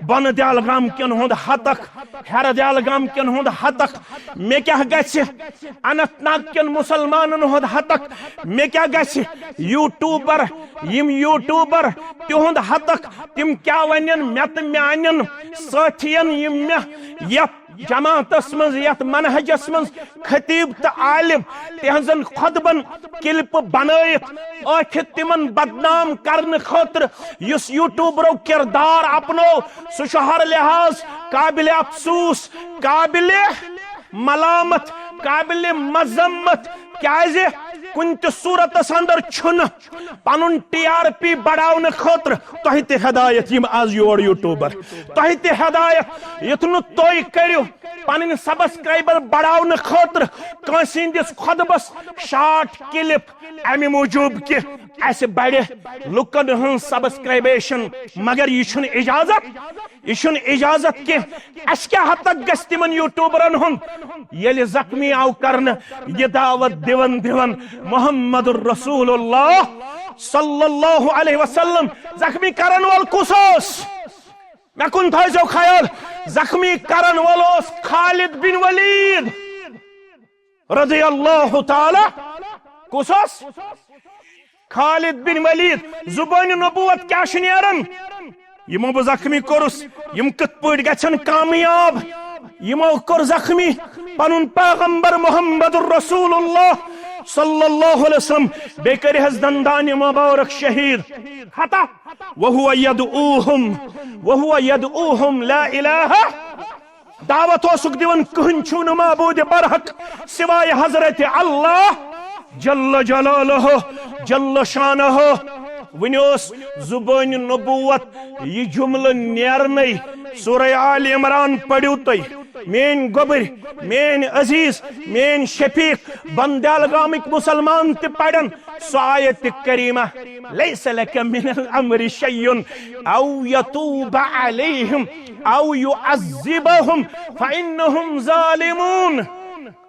بۄنہٕ دِیالگام کٮ۪ن ہُنٛد ہتکھ، ہیرٕ دِیالگام کٮ۪ن ہُنٛد ہتکھ، مےٚ کیٛاہ گژھِ اننت ناگ کٮ۪ن مسلمانن ہُنٛد ہتکھ، مےٚ کیٛاہ گژھِ یوٗٹیوٗبر، یِم یوٗٹیوٗبر تِہُنٛد ہتکھ، تِم کیٛاہ ونن مےٚ تہٕ میانٮ۪ن سٲتھین، یِم مےٚ یتھ جماعتس منٛز، یتھ منہجس منٛز خطیب تہٕ عالم، تہنٛزن خطبن کلپہٕ بنٲیِتھ ٲکھِتھ تِمن بدنام کرنہٕ خٲطرٕ یُس یوٗٹیوٗبرو کردار اپنوو، سُہ چھُ ہر لحاظ قابل افسوس، قابل ملامت، قابل مذمت۔ کیازِ؟ کُنہِ تہِ صورتس اندر چھُنہٕ پنُن ٹی آر پی بڑاونہٕ خٲطرٕ تۄہہِ تہِ ہدایت، یِم از یور یوٗٹیوٗبر، تۄہہِ تہِ ہدایت، یُتھ نہٕ تُہۍ کٔرِو پنٕنۍ سبسکرایبر بڑاونہٕ خٲطرٕ کٲنٛسہِ ہٕنٛدِس خطبس شارٹ کلپ، امہِ موٗجوٗب کہِ اسہِ بڑِ لُکن ہٕنٛز سبسکرایبیشن، مگر یہِ چھُنہٕ اجازت۔ یہِ چھُنہٕ اجازت کینٛہہ۔ اسہِ کیٛاہ حد تک گژھِ تِمن یوٗٹیوٗبرن ہُنٛد، ییٚلہِ زخمی آو کرنہٕ، یہِ دعوت دِوان دِوان محمد رسول اللہ صلی اللہ علیہ وسلم۔ زخمی کرن وول کُس اوس؟ مےٚ کُن تھٲیزیو خیال، زخمی کرن وول اوس خالد بن ولید رضی اللہ تعالی۔ کُس اوس؟ خالد بن ولید۔ زبان نبوت کیٛاہ چھُ نیران؟ یِمو بہٕ زخمی کوٚرُس، یِم کِتھ پٲٹھۍ گژھن کامیاب؟ یِمو کوٚر زخمی پنُن پیغمبر محمد رسول اللہ صلی اللہ علیہ وسلم، بیٚیہِ کٔرِہس دندانہِ مبارک شہید۔ ہتا وہو یدعوہم، وہو یدعوہم لا الہ۔ دعوت اوسُکھ دِوان، کٕہٕنۍ چھُنہٕ معبوٗدِ برحق سوائے حضرت اللہ جل جلالہ، جل شانہ۔ وٕنہِ اوس زبٲنہِ نبوت یہِ جملہٕ نیرنَے۔ سورہ آل عمران پٔرِو تُہۍ، میٲنۍ گوٚبٕرۍ، میٲنۍ عزیز، میٲنۍ شفیق، بندیالگامٕکۍ مسلمان تہِ پرن سۄ آیت کریمہ، "لیس لک من الامر شیء او یتوب علیہم او یعذبہم فانہم ظالمون۔"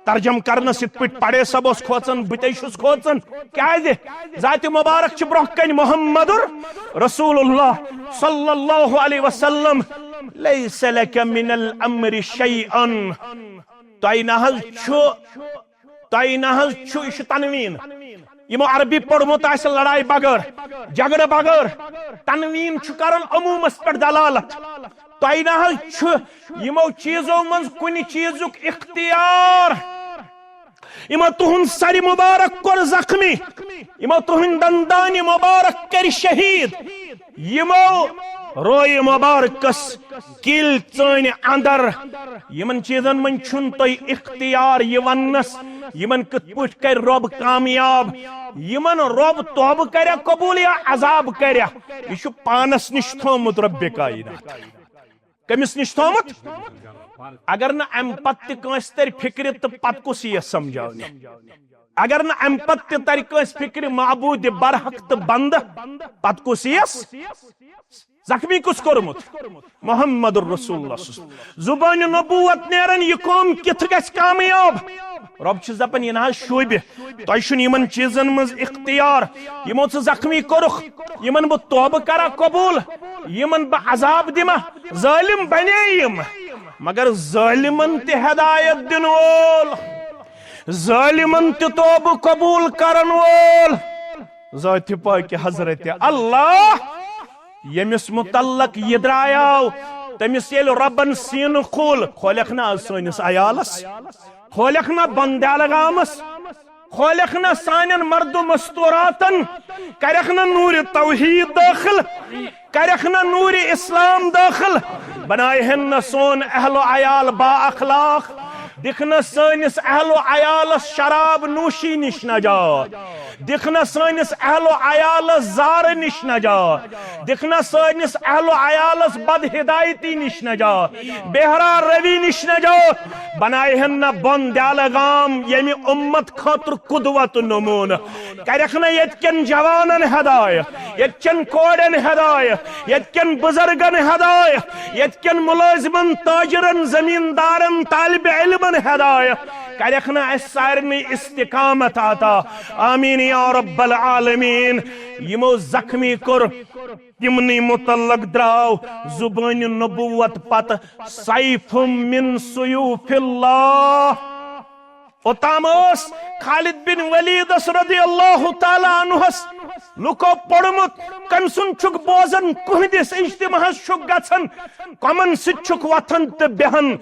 ترجم کرنس یِتھ پٲٹھۍ پڑے صٲب اوس کھوژان، بہٕ تہِ چھُس کھوژان۔ کیازِ؟ ذات مبارک چھِ برونٛہہ کنہِ محمد رسول اللہ صلی اللہ علیہ وسلم۔ "لیس لک من الامر شیء۔" تۄہہِ نہ حظ چھُ، تۄہہِ نہ حظ چھُ، یہِ چھُ تنوین۔ یِمو عربی پوٚرمُت آسہِ لڑایہِ بغٲر، جھگڑٕ بغٲر، تنوین چھُ کران عموٗمس پٮ۪ٹھ دلالت۔ تۄہہِ نہ حظ چھُ یِمو چیٖزو منٛز کُنہِ چیٖزُک اختیار۔ یِمو تُہُنٛد سرِ مبارک کوٚر زخمی، یِمو تُہُنٛد دندانہِ مبارک کٔرۍ شہید، یِمو رویہِ مبارکس کِلۍ ژٲنۍ اندر۔ یِمن چیٖزن منٛز چھُنہٕ تۄہہِ اختیار یہِ وننس، یِمن کِتھ پٲٹھۍ کرِ رۄب کامیاب، یِمن رۄب توبہٕ کریا قبول یا عذاب کریا۔ یہِ چھُ پانس نِش تھوٚومُت رۄبِ کائنات۔ کٔمِس نِش تھوٚومُت؟ اگر نہٕ امہِ پتہٕ تہِ کٲنٛسہِ ترِ فکرِ تہٕ پتہٕ کُس یِیَس سمجھاونہِ؟ اگر نہٕ امہِ پتہٕ تہِ ترِ کٲنٛسہِ فکرِ معبوٗدِ برحق تہٕ بندٕ، پتہٕ کُس یِیَس؟ زخمی کُس کوٚرمُت؟ محمد رسول اللہ صلی اللہ علیہ وسلم۔ زبانہِ نبوت نیران، یہِ قوم کِتھ گژھِ کامیاب؟ رۄب چھُ دپان، یہِ نہ حظ شوٗبہِ، تۄہہِ چھُنہٕ یِمن چیٖزن منٛز اختیار۔ یِمو ژٕ زخمی کوٚرُکھ، یِمن بہٕ توبہٕ کرا قبول، یِمن بہٕ عذاب دِمہ، ظٲلم بنے یِم، مگر ظٲلمن تہِ ہدایت دِنہٕ وول، ظٲلمن تہِ توبہٕ قبول کرن وول ذاتِ پاکہِ حضرت اللہ، ییٚمِس متعلق یہِ درٛایاو، تٔمِس ییٚلہِ رۄبن سیٖنہٕ کھوٗل، کھولکھ نہ از سٲنِس عیالس، کھولکھ نہ بندیالگامس، کھولکھ نہ سانٮ۪ن مرد و مستوراتن، کرکھ نہ نوٗرِ توحید دٲخل، کرکھ نہ نوٗرِ اسلام دٲخل، بنایہن نہ سون اہل و عیال با اخلاق، دِکھ نہ سٲنِس اہل و عیالس شراب نوشی نِش نجات، دِکھ نہ سٲنِس اہل و عیالس زارٕ نِش نجات، دِکھ نہ سٲنِس اہل و عیالس بد ہدایتی نِش نجات، بے راہ روی نِش نجات۔ بنایہن نہ بندیالگام ییٚمہِ اُمت خٲطرٕ قدوت نمونہٕ۔ کرکھ نہ ییٚتہِ کٮ۪ن جوانن ہدایت، ییٚتہِ چٮ۪ن کورٮ۪ن ہدایت، ییٚتہِ کٮ۪ن بُزرگن ہدایت، ییٚتہِ کٮ۪ن مُلٲزمن، تاجرن، زمیٖندارن، طالب علمن ہدایت۔ کرکھ نہ اَسہِ سارنٕے استقامت عطا۔ آمین یا رب العالمین۔ یِمو زخمی کوٚر، تِمنٕے متعلق درٛاو زُبٲنہِ نبوت پتہٕ سیف من سیوف اللہ۔ اوٚتام ٲس خالد بن ولیدس رضی اللہ تعالیٰ عنہس لُکو پوٚرمُت، کٔمۍ سُنٛد چھُکھ بوزان، کٕہٕنٛدِس اجتماعس چھُکھ گژھان، کۄمن سۭتۍ چھُکھ وۄتھان تہٕ بیہان۔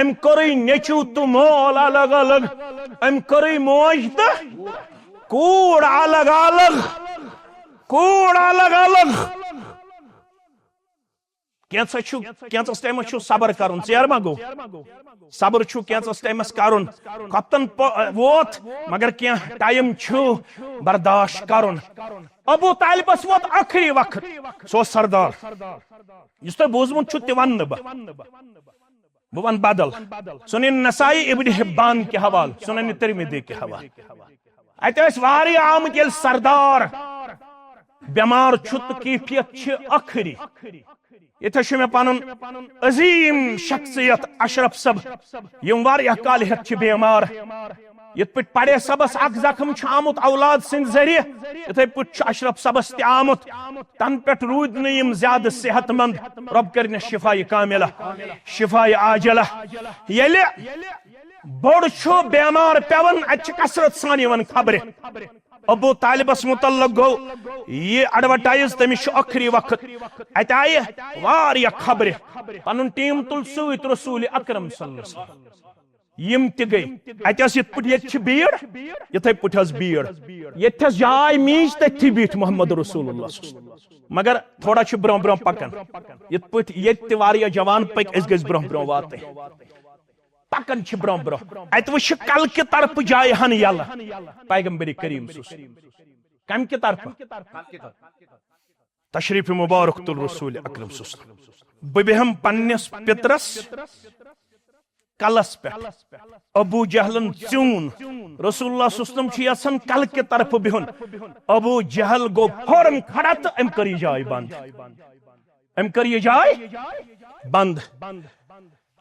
أمۍ کوٚرُے نیٚچو تہٕ مول الگ الگ، أمۍ کوٚرُے موج تہٕ کوٗر الگ الگ، کوٗر الگ الگ۔ کینٛژھا چھُ، کینٛژھس ٹایمس چھُ صبر کرُن، ژیر ما گوٚو؟ صبر چھُ کینٛژھس ٹایمس کرُن۔ خۄفتن پ-، ووت، مگر کینٛہہ ٹایم چھُ برداشت کرُن۔ ابو طالبس ووت ٲخری وقت، سُہ اوس سردار۔ یُس تۄہہِ بوٗزمُت چھُ، تہِ ونہٕ نہٕ بہٕ، بہٕ ونہٕ بدل۔ سنن نسائی، ابن حبان کہِ حوالہٕ، سنن ترمذی کہِ حوالہٕ۔ اتہِ ٲسۍ واریاہ آمٕتۍ، ییٚلہِ سردار بٮ۪مار چھُ تہٕ کیفیت چھِ ٲخری، یتھے چھُ مےٚ پنُن عظیم شخصیت اشرف صٲب، یِم واریاہ کالہِ ہیٚتھ چھِ بیمار۔ یِتھ پٲٹھۍ پڑے صٲبس اکھ زخم چھُ آمُت اولاد سٕنٛدِ ذٔریعہٕ، یِتھے پٲٹھۍ چھُ اشرف صٲبس تہِ آمُت۔ تن پٮ۪ٹھ روٗدۍ نہٕ یِم زیادٕ صحت مند۔ رۄب کٔرِنَس شفایہِ کاملہ، شفایہِ عاجلہ۔ ییٚلہِ بوٚڑ چھُ بیمار پٮ۪وان، اتہِ چھِ کثرت سان یِوان خبرِ۔ ابو طالبس متعلق گوٚو یہِ ایڈورٹائز، تٔمِس چھُ ٲخری وقت۔ اتہِ آیہِ واریاہ خبرِ، پنُن ٹیم تُل سۭتۍ رسول اکرم صلی اللہ علیہ وسلم۔ یِم تہِ گٔے۔ اتہِ ٲس یِتھ پٲٹھۍ ییٚتہِ چھِ بھیڑ، یِتھے پٲٹھۍ ٲس بھیڑ۔ ییٚتہِ ٲس جاے میٖج، تٔتھی بیٖٹھۍ محمد رسول اللہ صلی اللہ علیہ وسلم۔ مگر تھوڑا چھِ برونٛہہ برونٛہہ پکان۔ یِتھ پٲٹھۍ ییٚتہِ تہِ واریاہ جوان پٔکۍ، أسۍ گٔژھۍ برونٛہہ برونٛہہ واتٕنۍ۔ پکان چھِ برونٛہہ برونٛہہ۔ اتہِ وٕچھ کلکہِ طرفہٕ جایہِ ہن یلہٕ۔ پیغمبر کریم صلی اللہ علیہ وسلم۔ کمہِ کہِ طرفہٕ؟ تشریف مبارک تُل رسول اکرم صلی اللہ علیہ وسلم۔ بہٕ بیہم پننِس پِترس کلس پٮ۪ٹھ۔ ابو جہلن ژیوٗن۔ رسول اللہ صلی اللہ علیہ وسلم چھُ یژھان کلکہِ طرفہٕ بِہُن۔ ابو جہل گوٚو فوراً کھڑا تہٕ أمۍ کٔر یہِ جاے بنٛد۔ أمۍ کٔر یہِ جاے بنٛد۔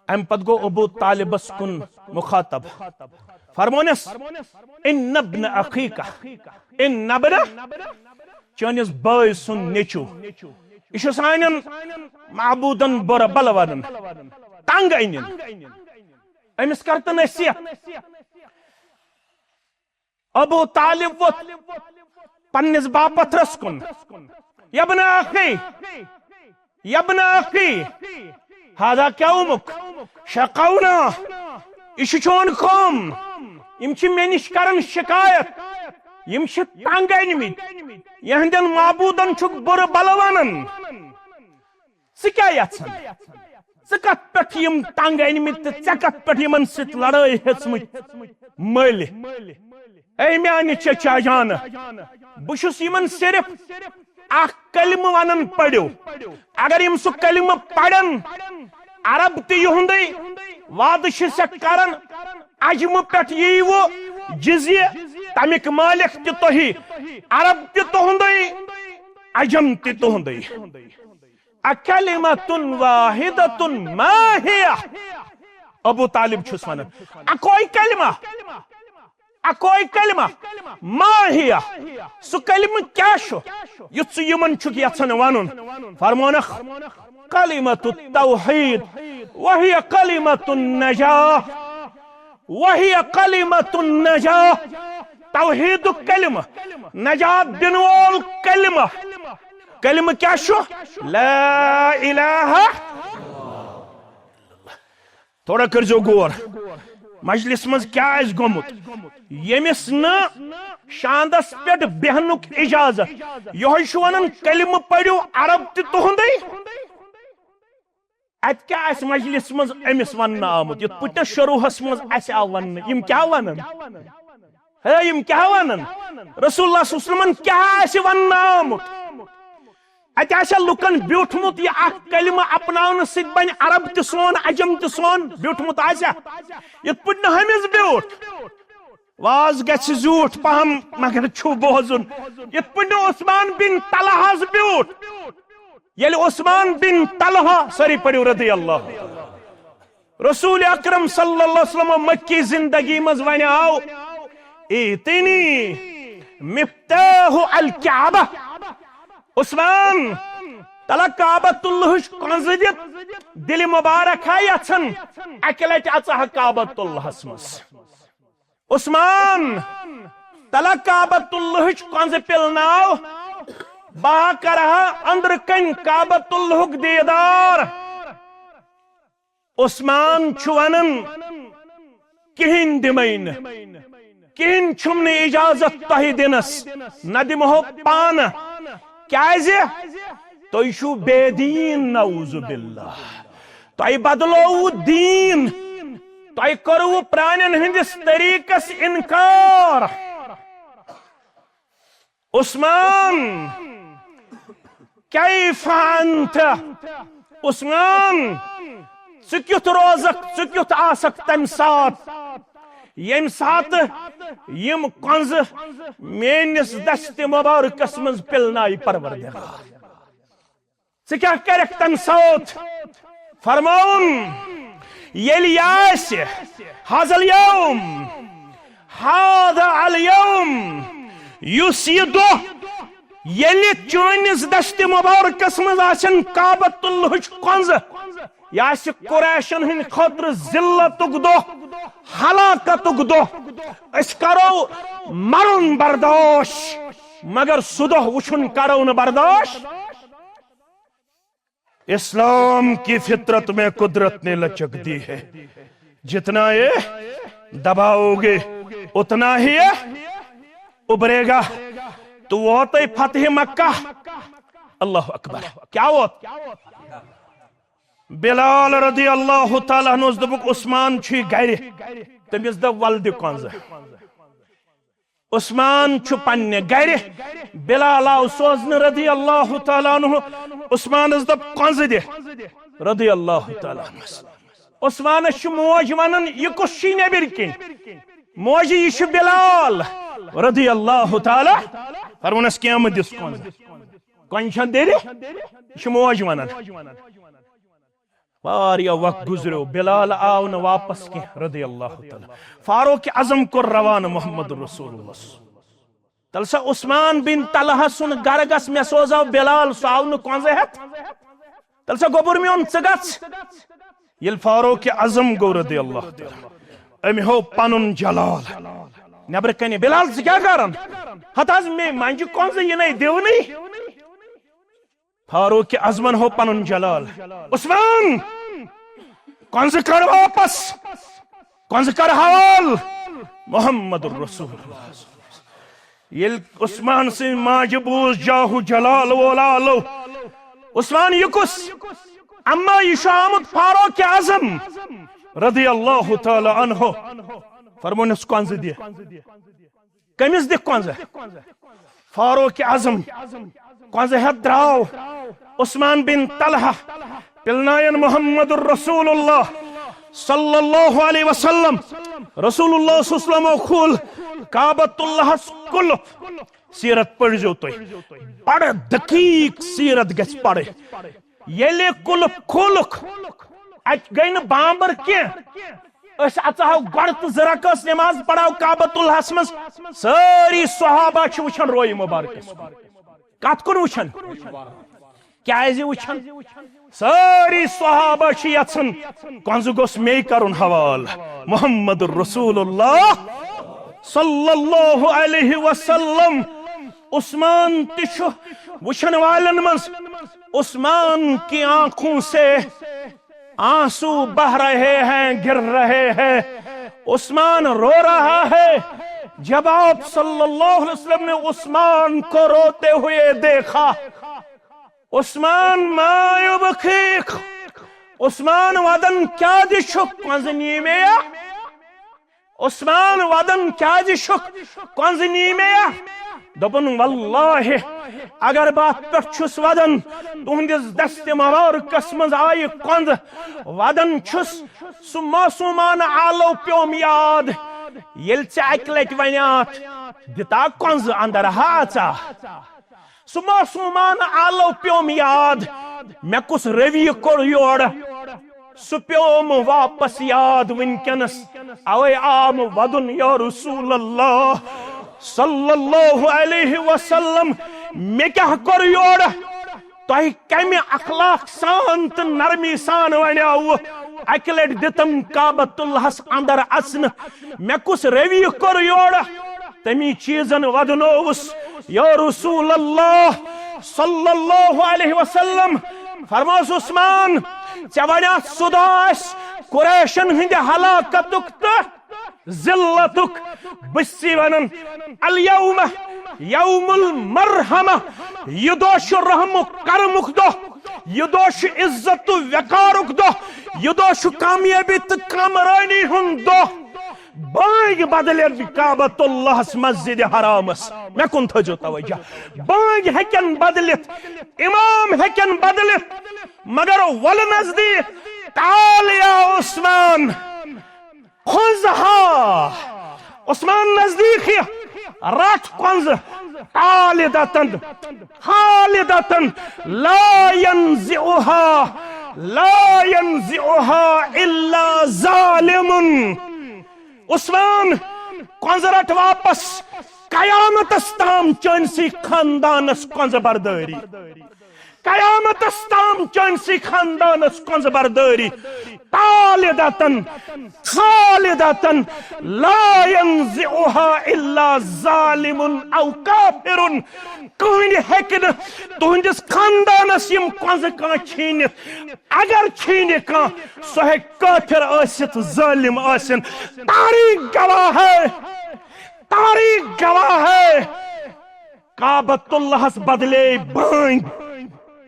امہِ پتہٕ گوٚو ابو طالبس کُن مخاطب۔ فرمونس، "ان ابن اخیک، ان ابن"، چٲنِس بٲے سُنٛد نیٚچو۔ یہِ چھُ سانٮ۪ن معبوٗدن بُرٕ بلہٕ ونان۔ تنگ أنِن۔ أمِس کر تہٕ نصیحت۔ ابو طالب ووٚتھ پننِس باپتھرس کُن۔ "یبن اخی، یبن اخی، ہذا قومک، شقونا، یہِ چھُ چون قوم۔ یِم چھِ مےٚ نِش کران شکایت۔ یِم چھِ تنگ أنمٕتۍ۔ یِہنٛدٮ۪ن معبوٗدن چھُکھ بُرٕ بلہٕ ونان۔ ژٕ کیٛاہ یژھان؟ ژٕ کتھ پٮ۪ٹھ یِم تنگ أنمٕتۍ تہٕ ژےٚ کتھ پٮ۪ٹھ یِمن سۭتۍ لڑٲے ہیژمٕتۍ مٔلۍ؟ اے میانہِ چچا جانہٕ، بہٕ چھُس یِمن صرف اکھ کلمہٕ ونان، پٔرِو۔ اگر یِم سُہ کلمہٕ پرن، عرب تہِ یِہُنٛدُے، وعدٕ چھِ ژےٚ کران، عجمہٕ پٮ۪ٹھ ییٖوٕ جزیہ، تمیُک مالک تہِ تُہی، عرب تہِ تُہُنٛدُے، عجم تہِ تُہُنٛدُے۔ اکلمۃ واحدۃ ما ہی؟" ابو طالب چھُس ونان، اکوے کلمہ، اکوے کلمہ، ما ہی، سُہ کلمہٕ کیٛاہ چھُ یُتھ ژٕ یِمن چھُکھ یژھان ونُن؟ فرمونکھ، "کلمۃ التوحید، وہی کلمۃ النجاہ، وہی کلمۃ النجاہ"۔ توحیدُک کلمہٕ، نجات دِنہٕ وول کلمہٕ۔ کلمہٕ کیٛاہ چھُ؟ لا الہ۔ تھوڑا کٔرزیو غور، مجلس منٛز کیٛاہ آسہِ گوٚمُت؟ ییٚمِس نہٕ شاندس پٮ۪ٹھ بیہنُک اجازت، یِہوٚے چھُ ونان، "کلمہٕ پٔرِو، عرب تہِ تُہُنٛدُے"۔ اتہِ کیٛاہ آسہِ مجلس منٛز أمِس وننہٕ آمُت، یِتھ پٲٹھۍ نہٕ شروٗعس منٛز اسہِ آو وننہٕ؟ یِم کیٛاہ ونان؟ ہے، یِم کیٛاہ ونان؟ رسول اللہ صلی اللہ علیہ وسلمن کیٛاہ آسہِ وننہٕ آمُت؟ اتہِ آسہِ لُکن بیوٗٹھمُت یہِ اکھ کلمہٕ اپناونہٕ سۭتۍ بنہِ عرب تہِ سون، عجم تہِ سون، بیوٗٹھمُت آسہِ۔ یِتھ پٲٹھۍ نہٕ ہُمِس بیوٗٹھ۔ واز گژھِ زیوٗٹھ پہم، مگر چھُو بوزُن۔ یِتھ پٲٹھۍ نہٕ عثمان بن طلحہس بیوٗٹھ۔ ییٚلہِ عثمان بن طلحہ، سٲری پٔرِو رضی اللہ، رسول اکرم صلی اللہ علیہ وسلم مکی زندگی منٛز ونہِ آو، "ایتنی مفتاح الکعبہ"۔ عثمان، تلہ کعبۃ اللہٕچ کنزٕ دِتھ، دِلہِ مبارک ہا یژھان اکہِ لٹہِ اژہا کعبۃ اللہس منٛز۔ عثمان، تلہ کعبۃ اللہٕچ کنزٕ پِلناو، بہٕ ہا کرہا أنٛدرٕ کنۍ کعبۃ اللہُک دیدار۔ عثمان چھُ ونان، کِہیٖنۍ دِمے نہٕ، کِہیٖنۍ چھُم نہٕ اجازت تۄہہِ دِنس، نہ دِمہو پانہٕ۔ کیازِ؟ تُہۍ چھِو بے دین، نعوذ باللہ۔ تۄہہِ بدلووٕ دین، تۄہہِ کوٚروٕ پرانٮ۪ن ہٕنٛدِس طریٖقس انکار۔ عثمان، کیف انت؟ عثمان، ژٕ کیُتھ روزکھ، ژٕ کیُتھ آسکھ تمہِ ساتہٕ، ییٚمہِ ساتہٕ یِم کنزٕ میٲنِس دستِ مبارکس منٛز پِلنایہِ پروردگار؟ ژٕ کیٛاہ کرکھ تمہِ ساتہٕ؟ فرماوُن، ییٚلہِ یہِ آسہِ، هذا اليوم، هذا اليوم، یُس یہِ دۄہ، ییٚلہِ چٲنِس دستِ مبارکس منٛز آسن کعبۃ اللہٕچ کۄنٛزٕ، یہِ آسہِ قریشن ہٕنٛدِ خٲطرٕ ذلتُک دۄہ، ہلاکتُک دۄہ۔ أسۍ کرو مرُن برداش، مگر سُہ دۄہ وٕچھُن کرو نہٕ برداش۔ اسلام کی فطرت میں قدرت نے لچک دی ہے، جتنا یہ دباؤ گے، اتنا ہی یہ ابھرے گا۔ تو ووتے فتح مکہ۔ اللہ اکبر۔ کیا ووت؟ بلال رضی اللہ تعالیٰ عنہ دوٚپُکھ، عثمان چھُے گرِ۔ تٔمِس دوٚپ، وَلہٕ دِ کۄنٛزٕ۔ عثمان چھُ پننہِ گرِ، بلال آو سوزنہٕ رضی اللہ تعالیٰ عنہ۔ عثمانس دوٚپ، کۄنٛزٕ دِ رضی اللہ تعالیٰ عنہس۔ عثمانس چھِ موج ونان، یہِ کُس چھُے نیبر کِنۍ؟ موجی، یہِ چھُ بلال رضی اللہ تعالیٰ۔ فرمونس، کینٛہہ مہٕ دِس کۄنٛزٕ، کۄنٛزٕ چھَنہٕ دِنۍ، یہِ چھِ موج ونان۔ واریاہ وقت گزریو، بلال آو نہٕ واپس کینٛہہ رضی اللہ تعالیٰ۔ فاروق اعظم کوٚر روانہٕ محمد رسول اللہ۔ تیٚلہِ سا عثمان بن طلحہ سُنٛد گرٕ گژھ، مےٚ سوزاو بلال، سُہ آو نہٕ کۄنٛزٕ ہٮ۪تھ۔ تیٚلہِ سا گوٚبُر میون، ژٕ گژھ۔ ییٚلہِ فاروق اعظم گوٚو رضی اللہ تعالیٰ، أمۍ ہوو پنُن جلال۔ نٮ۪برٕ کنہِ، بلال، ژٕ کیٛاہ کران؟ ہتہٕ حظ، مےٚ منٛجہِ کۄنٛزٕ، یہِ نے دِونٕے۔ فاروق اعظمن ہوو پنُن جلال۔ عثمان، کۄنٛزٕ کر واپس، کۄنٛزٕ کر حوال محمد رسول اللہ۔ ییٚلہِ عثمان سٕنٛزِ ماجہِ بوٗز جاہو جلال وولا لو، عثمان، یہِ کُس؟ اما یہِ چھُ آمُت فاروق اعظم رضی اللہ تعالیٰ عنہ۔ فرمونس، کۄنٛزٕ دِ۔ کٔمِس دِکھ کۄنٛزٕ؟ فاروق اعظم۔ کۄنٛزٕ ہٮ۪تھ درٛاو عثمان بن طلحہ، پِلناین محمد رسول اللہ صلی اللہ علیہ وسلم۔ رسول اللہ صلی اللہ علیہ وسلم کھول کعبۃ اللہس قلف۔ سیرت پٔرزیو تُہۍ، بڑٕ دقیق سیرت گژھِ پڑٕنۍ۔ ییٚلہِ قلف کھولُکھ، اتہِ گٔے نہٕ بامبر کینٛہہ۔ أسۍ اژہو گۄڈٕ تہٕ زٕ رکٲژ نماز پرہو کعبۃ اللہس منٛز۔ سٲری صحابہ چھِ وٕچھان رویہِ مبارکس کُن۔ کتھ کُن وٕچھان؟ کیازِ وٕچھان؟ سٲری صحابہ چھِ یژھان، کۄنٛزٕ گوٚژھ مے کرُن حوال۔ محمد رسول اللہ صلی اللہ علیہ وسلم۔ عثمان تہِ چھُ وٕچھن والٮ۪ن منٛز۔ عثمان کی آنکھوں سے آنسو بہ رہے ہیں، گر رہے ہیں۔ عثمان رو رہا ہے۔ جب آپ صلی اللہ علیہ وسلم نے عثمان کو روتے ہوئے دیکھا، عثمان ما یبکیک؟ عثمان ودن کیازِ چھُکھ؟ کۄنٛزٕ نی مےٚ یا؟ عثمان ودن کیازِ چھُکھ؟ کۄنٛزٕ نی مےٚ یا؟ دوٚپُن، واللہ، اگر بہٕ اتھ پٮ۪ٹھ چھُس ودان، تُہنٛدِس دستِ مبارکس منٛز آیہِ کۄنٛزٕ، ودان چھُس، سُہ معصومانہٕ آلو پیوم یاد، ییٚلہِ ژےٚ اکہِ لٹہِ ونیاتھ، دِتا کۄنٛزٕ اندر ہا ژا۔ سُہ معصومانہٕ آلو پیوم یاد، مےٚ کُس رویہِ کوٚر یورٕ۔ سُہ پیوم واپس یاد وٕنکیٚنس۔ اوے آم ودُن، یا رسول اللہ صلی اللہ علیہ وسلم، مےٚ کیٛاہ کوٚر یورٕ؟ تۄہہِ کمہِ اخلاق سان تہٕ نرمی سان ونیاوٕ؟ اکہِ لٹہِ دِتم کعبۃ اللہس اندر اژنہٕ، مےٚ کُس رویہِ کوٚر یورٕ؟ تمی چیزن ودنووُس، یا رسول اللہ صلی اللہ علیہ وسلم۔ فرموس، عثمان، ژےٚ ونیاتھ سُہ دۄہ آسہِ قریشن ہٕنٛدِ ہلاکتُک تہٕ ذلتُک۔ بہٕ چھُسے ونان، الیوم یوم المرحمہ، یہِ دۄہ چھُ رحمُک کرمُک دۄہ، یہِ دۄہ چھُ عزت تہٕ وقارُک دۄہ، یہِ دۄہ چھُ کامیٲبی تہٕ کامرٲنی ہُنٛد دۄہ۔ بانگۍ بدلن کعبۃ اللہس مسجد حرامس، مےٚ کُن تھٲیزیو توجہ۔ بانگۍ ہیٚکن بدلِتھ، امام ہیٚکن بدلِتھ، مگر ولہٕ نزدیک، تعال یا عثمان، کۄنٛزٕ ہا۔ عثمان نزدیک یہِ، رٹھ کۄنٛزٕ۔ خالدتن، خالدتن، لا ينزعها، لا ينزعها إلا ظالم۔ عثمان، کۄنٛزٕ رٹ واپس، قیامتس تام چٲنسٕے خاندانس کۄنٛزٕ بردٲری، قیامتس تام چٲنسٕے خاندانس کۄنٛزٕ بردٲری۔ خالدتن، خالدتن، لا ينزعها إلا ظالم أو كافر۔ کٕہٕنۍ ہیٚکہِ نہٕ تُہنٛدِس خاندانس یِم کۄنٛزٕ کانٛہہ چھیٖنِتھ۔ اگر چھیٖنہِ کانٛہہ، سُہ ہیٚکہِ کٲفِر ٲسِتھ، ظٲلِم ٲسِن۔ تاریخ گواہ ہے، تاریخ گواہ ہے، کعبۃ اللہس بدلے بٲنۍ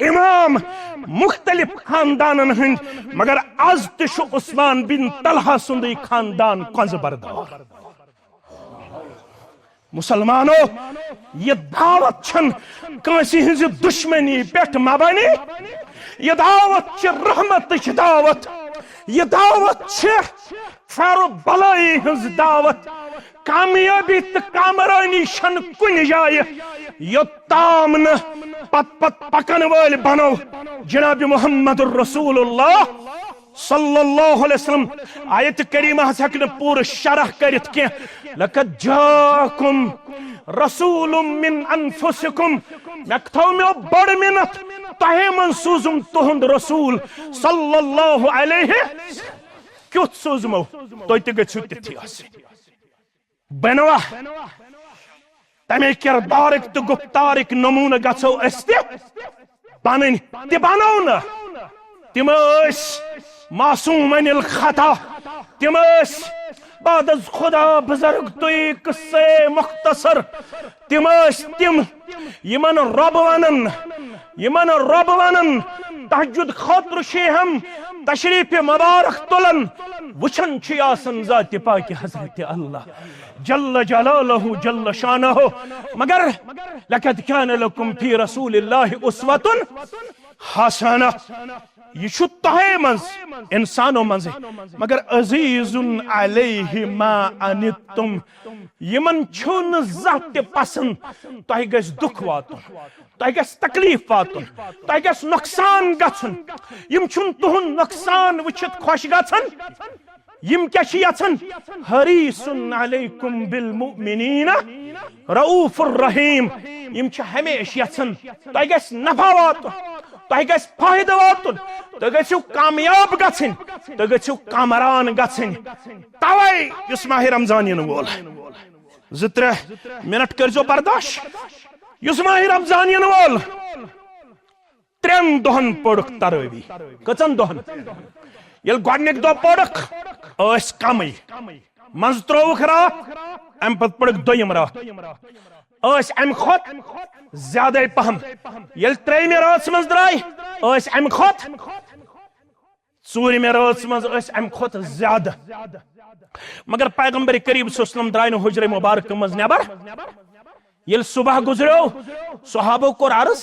امام مختلف خاندانن ہٕنٛدۍ، مگر از تہِ چھُ عثمان بن طلحہ سُنٛدٕے خاندان کۄنٛزٕ بردار۔ مسلمانو، یہِ دعوت چھَنہٕ کٲنٛسہِ ہٕنٛزِ دُشمنی پٮ۪ٹھ مبنی۔ یہِ دعوت چھِ رحمتٕچ دعوت۔ یہِ دعوت چھِ خیر و بلٲیی ہٕنٛز دعوت۔ کامیٲبی تہٕ کامرٲنی چھَنہٕ کُنہِ جایہِ، یوٚتام نہٕ پت پت پکن وٲلۍ بنو جناب محمد رسول اللہ صلی اللہ علیہ وسلم۔ آیت کریمہ ہس ہیٚکہِ نہٕ پوٗرٕ شرح کٔرِتھ کینٛہہ۔ لقد جاءکم رسول من انفسکم۔ مےٚ تھٲو مےٚ بٔڑ مِنت، تۄہے منٛز سوٗزُم تُہُنٛد رسول صلی اللہ علیہ۔ کیُتھ سوٗزمو؟ تُہۍ تہِ گٔژھِو تِتھٕے آسٕنۍ۔ بنوا تمے کردارٕکۍ تہٕ گفتارٕکۍ نمونہٕ گژھو أسۍ تہِ بنٕنۍ، تہِ بنو نہٕ۔ تِم ٲسۍ معصوم عن الخطا، تِم ٲسۍ بعد از خدا بزرگ توی قصے مختصر، تِم ٲسۍ تِم یِمن رۄب ونان، یِمن رۄب ونان، تہجد خٲطرٕ چھِ ہم تشریف مبارک تُلان، وٕچھان چھِ آسان ذاتِ پاکِ حضرت اللہ جل جلالہ جل شانہ۔ مگر لقد کان لکم فی رسول اللہ اسوۃ حسنہ۔ یہِ چھُ تۄہے منٛز، انسانو منٛزٕے، مگر عزیز علیہ ما عنتم، یِمن چھُو نہٕ زانٛہہ تہِ پسند تۄہہِ گژھِ دُکھ واتُن، تۄہہِ گژھِ تکلیف واتُن، تۄہہِ گژھِ نۄقصان گژھُن۔ یِم چھُنہٕ تُہُنٛد نۄقصان وٕچھِتھ خۄش گژھان۔ یِم کیٛاہ چھِ یژھان؟ حریص علیکم بالمؤمنین رؤوف الرحیم۔ یِم چھِ ہمیشہِ یژھان تۄہہِ گژھِ نفع واتُن، تۄہہِ گژھِ فٲیدٕ واتُن، تُہۍ گٔژھِو کامیاب گژھٕنۍ، تُہۍ گٔژھِو کامران گژھٕنۍ۔ توے یُس ماہِ رمضان یِنہٕ وول، زٕ ترٛےٚ منٹ کٔرۍزیو برداش۔ یُس ماہِ رمضان یِنہٕ وول، ترٛٮ۪ن دۄہن پٔرٕکھ تراوی۔ کٔژن دۄہن؟ ییٚلہِ گۄڈٕنِکۍ دۄہ پٔرٕکھ، ٲسۍ کمٕے، منٛزٕ ترٛووُکھ راتھ، امہِ پتہٕ پٔرٕکھ دوٚیِم راتھ، ٲسۍ امہِ کھۄتہٕ زیادَے پہم۔ ییٚلہِ ترٛیٚیِمہِ رٲژ منٛز درٛاے، ٲسۍ امہِ کھۄتہٕ، ژوٗرِمہِ رٲژ منٛز ٲسۍ امہِ کھۄتہٕ زیادٕ۔ مگر پیغمبر کریم صلی اللہ علیہ وسلم درٛاے نہٕ حجرے مبارکہٕ منٛز نٮ۪بر۔ ییٚلہِ صبح گُزریو، صحابو کوٚر عرض،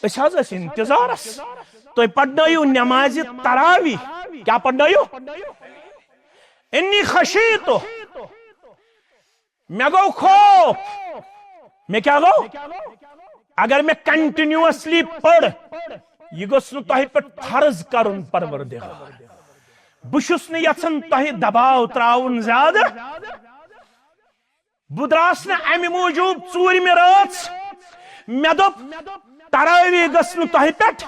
أسۍ حظ ٲسۍ انتظارس، تُہۍ پرنٲیِو نمازِ تراوی۔ کیٛاہ پرنٲیِو؟ انی خشیت، مےٚ گوٚو خوف۔ مےٚ کیٛاہ گوٚو؟ اگر مےٚ کنٹینیوسلی پٔر، یہِ گوٚژھ نہٕ تۄہہِ پٮ۪ٹھ فرض کرُن، پروردگار۔ بہٕ چھُس نہٕ یژھان تۄہہِ دباو تراوُن زیادٕ۔ بہٕ دراس نہٕ امہِ موٗجوٗب ژوٗرمہِ رٲژ۔ مےٚ دوٚپ، تراوی گٔژھ نہٕ تۄہہِ پٮ۪ٹھ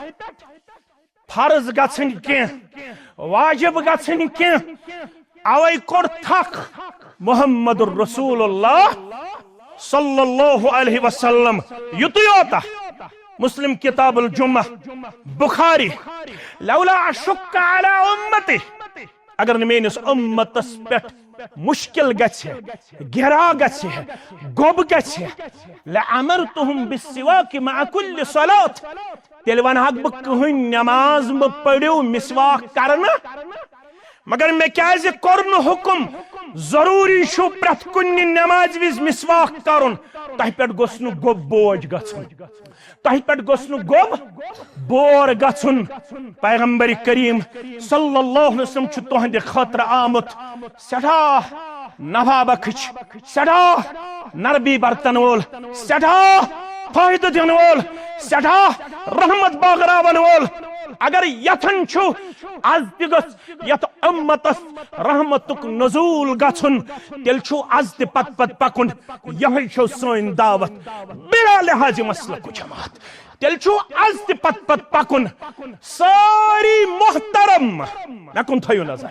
فرض گژھٕنۍ کینٛہہ، واجب گژھٕنۍ کینٛہہ۔ اوے کوٚر تھکھ محمد رسول اللہ صلی اللہ علیہ وسلم۔ یُتُے یوتا۔ مسلم کتاب الجمعہ، بخاری، لولا اشق علی امتی، اگر نہٕ میٲنِس امتس پٮ۪ٹھ مشکل گژھِ، گرا گژھِ، گوٚب گژھِ، لامرتہم بالسواک مع کل صلاۃ، تیٚلہِ ونہٕ ہاکھ بہٕ کٕہٕنۍ نماز مہٕ پٔرِو مسواک کرنہٕ۔ مگر مےٚ کیازِ کوٚر نہٕ حکم ضروٗری چھُ پرٛٮ۪تھ کُنہِ نمازِ وِزِ مسواک کرُن؟ تۄہہِ پٮ۪ٹھ گوٚژھ نہٕ گوٚب بوج گژھُن، تۄہہِ پٮ۪ٹھ گوٚژھ نہٕ گوٚب بور گژھُن۔ پیغمبر کریم صلی اللہ علیہ وسلم چھُ تُہنٛدِ خٲطرٕ آمُت سٮ۪ٹھاہ نفع بخش، سٮ۪ٹھاہ نرمی برتن وول، سٮ۪ٹھاہ فٲیدٕ دِنہٕ وول، سٮ۪ٹھاہ رحمت بٲگراون وول۔ اگر یژھان چھُ از تہِ گژھِ یتھ امتس رحمتُک نزول گژھُن، تیٚلہِ چھُ از تہِ پتہٕ پتہٕ پکُن۔ یہے چھو سٲنۍ دعوت بلا لحاظ مسلک و جماعت۔ تیٚلہِ چھُ از تہِ پتہٕ پتہٕ پکُن۔ سٲری محترم، مےٚ کُن تھٲیِو نظر،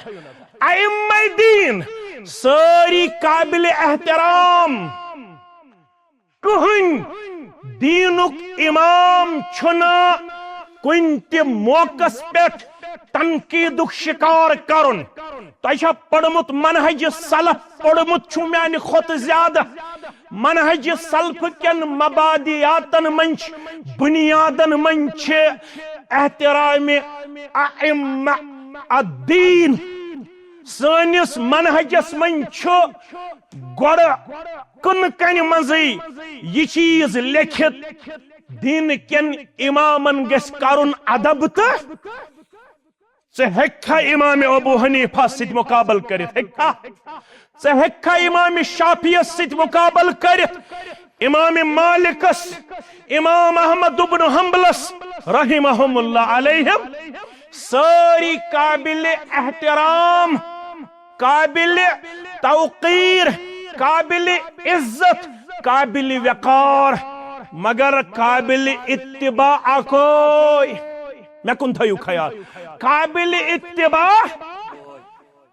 ائمہ دین، سٲری قابل احترام۔ کٕہٕنۍ دیٖنُک امام چھُنہٕ کُنہِ تہِ موقعس پٮ۪ٹھ تنقیٖدُک شکار کرُن۔ تۄہہِ چھا پوٚرمُت منہج سلف؟ پوٚرمُت چھُ میانہِ کھۄتہٕ زیادٕ۔ منہج سلف کٮ۪ن مبادیاتن منٛز چھِ، بنیادن منٛز چھِ احترام ائمہ الدین۔ سٲنِس منہجس منٛز چھُ گۄڈٕ کٕنہٕ کنہِ منٛزٕے یہِ چیٖز لیکھِتھ، دیٖنہٕ کٮ۪ن امامن گژھِ کرُن ادب۔ تہٕ ژٕ ہیٚککھا امام ابو حنیفہ سۭتۍ مقابل کٔرِتھ؟ ہیٚککھا؟ ژٕ ہیٚککھا امام شافعیس سۭتۍ مقابل کٔرِتھ؟ امام مالکس، امام احمد ابن حنبلس رحمہم اللہ علیہم، سٲری قابل احترام، قابل توقیر، قابل عزت، قابل وقار، مگر قابل اتباع اکوے۔ مےٚ کُن تھٲیِو خیال، قابل اتباع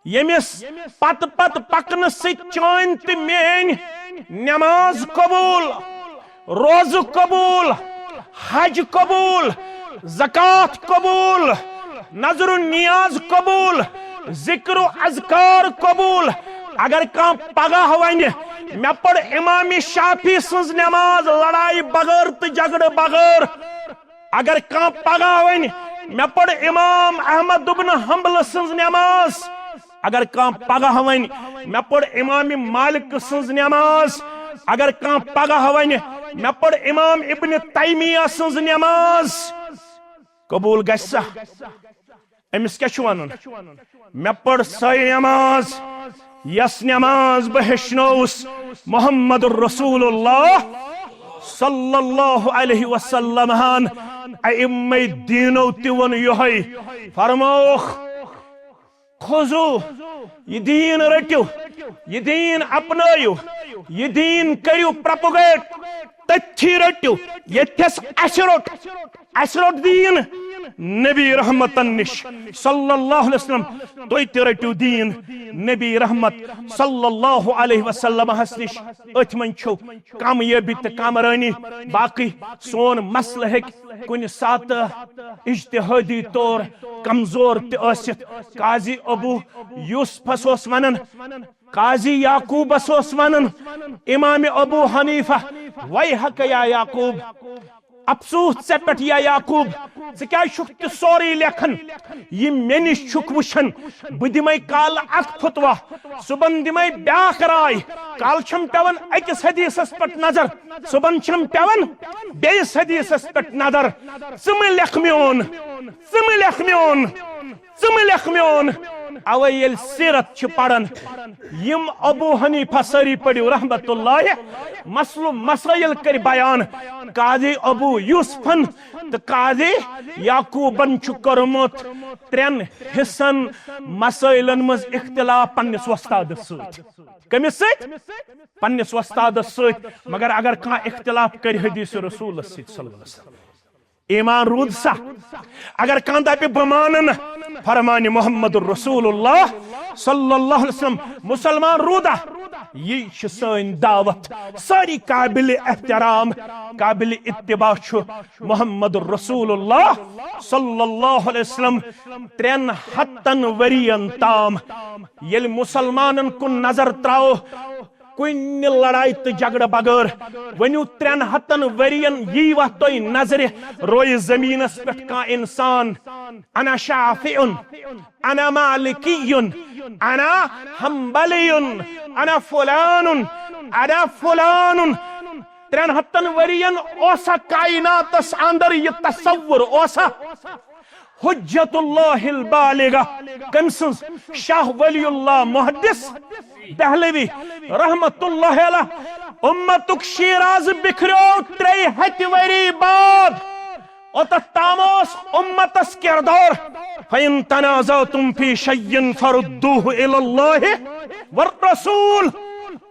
ییٚمِس پتہٕ پتہٕ پکنہٕ سۭتۍ چٲنۍ تہٕ میٲنۍ نماز قبول، روزٕ قبول، حج قبول، زکوٰۃ قبول، نذر و نیاز قبول، ذکر و اذکار قبول۔ اگر کانٛہہ پگاہ ونہِ، مےٚ پٔر امام شافعی سٕنٛز نماز لڑایہِ بغٲر تہٕ جھگڑٕ بغٲر، اگر کانٛہہ پگاہ ونہِ، مےٚ پٔر امام احمد ابن حنبل سٕنٛز نماز، اگر کانٛہہ پگاہ ونہِ، مےٚ پٔر امام مالک سٕنٛز نماز، اگر کانٛہہ پگاہ ونہِ، مےٚ پٔر امام ابن تیمیہ سٕنٛز نماز، قبول گژھِ سا؟ أمِس کیٛاہ چھُ وَنُن؟ مےٚ پٔر سۄے نماز، یۄس نماز بہٕ ہیٚچھنووُس محمد رسول اللہ صلی اللہ علیہ وسلم ہن۔ ائمہ دینو تہِ ووٚن یِہوٚے، فرمووُکھ، خُذوٗ، یہِ دیٖن رٔٹِو، یہِ دیٖن اپنٲیِو، یہِ دیٖن کٔرِو پروپگیٹ، تٔتھی رٔٹِو، ییٚتھٮ۪س اَسہِ روٚٹ۔ اَسہِ روٚٹ دیٖن نبی رحمتن نِش صلی اللہ علیہ وسلم۔ تُہۍ تہِ رٔٹِو دیٖن نبی رحمت صلی اللہ علیہ وسلمس نِش۔ أتھۍ منٛز چھُ کامیٲبی تہٕ کامرٲنی۔ باقٕے سون مسلہٕ ہیٚکہِ کُنہِ ساتہٕ اجتہٲدی طور کمزور تہِ ٲسِتھ۔ قاضی ابو یوسفس اوس ونان، قاضی یعقوبس اوس ونان، امام ابو حنیفہ، ویحک یا یعقوب، افسوس ژےٚ پٮ۪ٹھ یا یعقوب، ژٕ کیٛازِ چھُکھ تہِ سورُے لیکھان؟ یہِ مےٚ نِش چھُکھ وٕچھان، بہٕ دِمے کالہٕ اکھ فتوا، صُبحن دِمے بیٛاکھ راے، کالہٕ چھَم پٮ۪وان أکِس حدیثس پٮ۪ٹھ نظر، صُبحن چھَم پٮ۪وان بیٚیِس حدیثس پٮ۪ٹھ نظر۔ ژٕ مہٕ لیکھ میون، ژٕ مہٕ لیکھ میون، ژٕ مہٕ لیکھ میون۔ اوے ییٚلہِ سیرت چھِ پران، یِم ابو حنیفہ سٲری پٔرِو رحمت اللہ، مسلہٕ مسائل کٔرۍ بیان۔ قاضی ابو یوسفن تہٕ قاضی یعقوبن چھُ کوٚرمُت ترٛٮ۪ن حصن مسائلن منٛز اختلاف پننِس وۄستادس سۭتۍ۔ کٔمِس سۭتۍ؟ پننِس وۄستادس سۭتۍ۔ مگر اگر کانٛہہ اختلاف کرِ حدیث رسولس سۭتۍ صلی اللہ علیہ وسلم، ایمان روٗد سا؟ اگر کانٛہہ دپہِ بہٕ مانہٕ نہٕ فرمان محمد رسول اللہ صلی اللہ علیہ وسلم، مسلمان روٗدا؟ یہِ چھِ سٲنۍ دعوت۔ سٲری قابل احترام، قابل اتباع چھُ محمد رسول اللہ صلی اللہ علیہ وسلم۔ ترٛٮ۪ن ہتن ؤرین تام ییٚلہِ مسلمانن کُن نظر تراوو، کُنہِ لڑایہِ تہٕ جھگڑٕ بغٲر۔ ؤنِو، ترٛٮ۪ن ہتن ؤرین یی وتھ تۄہہِ نظرِ رویہِ زٔمیٖنس پٮ۪ٹھ کانٛہہ انسان، انا شافعن، انا مالکیُن، انا حنبلیُن، انا فلانُن، انا فلانُن۔ ترٛٮ۪ن ہتن ؤرین اوسا کائناتس اندر یہِ تصور؟ اوسا؟ حجت اللہ البالغہ۔ کٔمۍ سٕنٛز؟ شاہ ولی اللہ محدث۔ دہلوی رحمت اللہ علیہ، امتک شیراز بکھریو ترٛیٚیہِ ہتہِ ؤری بعد۔ اوتتھ تام اوس امتس کردار، فَإِن تَنَازَعْتُمْ فِي شَيْءٍ فَرُدُّوهُ إِلَى اللَّهِ وَالرَّسُولِ۔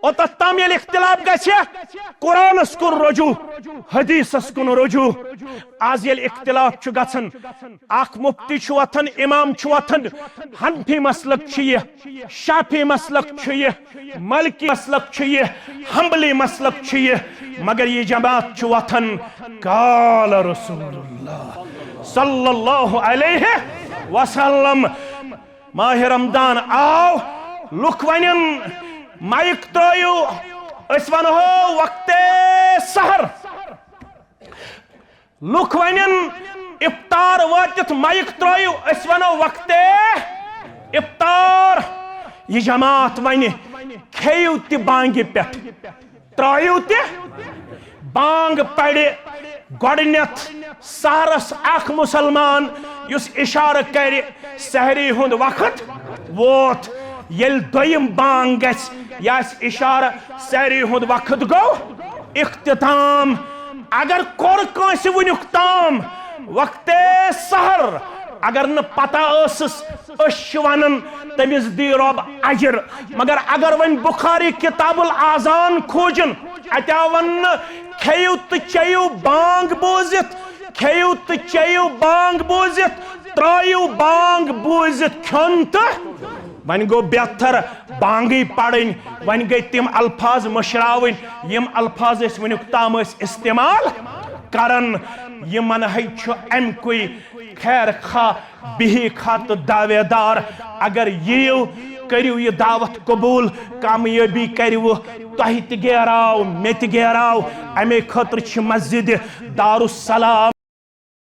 اوتتھ تام ییٚلہِ اختلاف گژھِ، قرآنس کُن رجوع، حدیثس کُن رجوع۔ آز ییٚلہِ اختلاف چھُ گژھان، اکھ مفتی چھُ وۄتھان، امام چھُ وۄتھان، حنفی مسلک چھُ یہِ، شافعی مسلک چھُ یہِ، مالکی مسلک چھُ یہِ، حنبلی مسلک چھُ یہِ، مگر یہِ جماعت چھُ وۄتھان، قال رسول اللہ صلی اللہ علیہ وسلم۔ ماہ رمضان آو، لُکھ ونن، مایک ترٲیِو، أسۍ ونہو وقت سحر۔ لُکھ ونن، افطار وٲتِتھ مایک ترٲیِو، أسۍ ونو وقت افطار۔ یہِ جماعت ونہِ، کھیٚیِو تہِ بانگہِ پٮ۪ٹھ، ترٲیِو تہِ۔ بانگ پرِ گۄڈٕنیتھ سحرس اکھ مسلمان، یُس اشارٕ کرِ سحری ہُنٛد وقت ووت۔ ییٚلہِ دوٚیِم بانگ گژھِ، یہِ آسہِ اشارٕ سحری ہُنٛد وقت گوٚو اختتام۔ اگر کوٚر کٲنٛسہِ وُنیُک تام وقت سحر، اگر نہٕ پتہ ٲسٕس، أسۍ چھِ ونان تٔمِس دی رۄب اجر۔ مگر اگر وۄنۍ بخاری کتاب الاذان کھوجن، اتہِ آو وننہٕ، کھیٚیِو تہٕ چیٚیِو بانگ بوٗزِتھ، کھیٚیِو تہٕ چیٚیِو بانگ بوٗزِتھ، ترٲیِو بانگ بوٗزِتھ کھیوٚن تہٕ۔ وۄنۍ گوٚو بہتر بانگٕے پرٕنۍ، وۄنۍ گٔے تِم الفاظ مٔشراوٕنۍ، یِم الفاظ أسۍ وٕنیُک تام ٲسۍ استعمال کران۔ یِمن ہے چھُ امہِ کُے خیر خواہ، بِہی خواہ تہٕ دعوے دار۔ اگر یِیِو، کٔرِو یہِ دعوت قبوٗل، کامیٲبی کَرِوٕ تۄہہِ تہِ گیراو، مےٚ تہِ گیراو۔ اَمے خٲطرٕ چھِ مسجد دارالسلام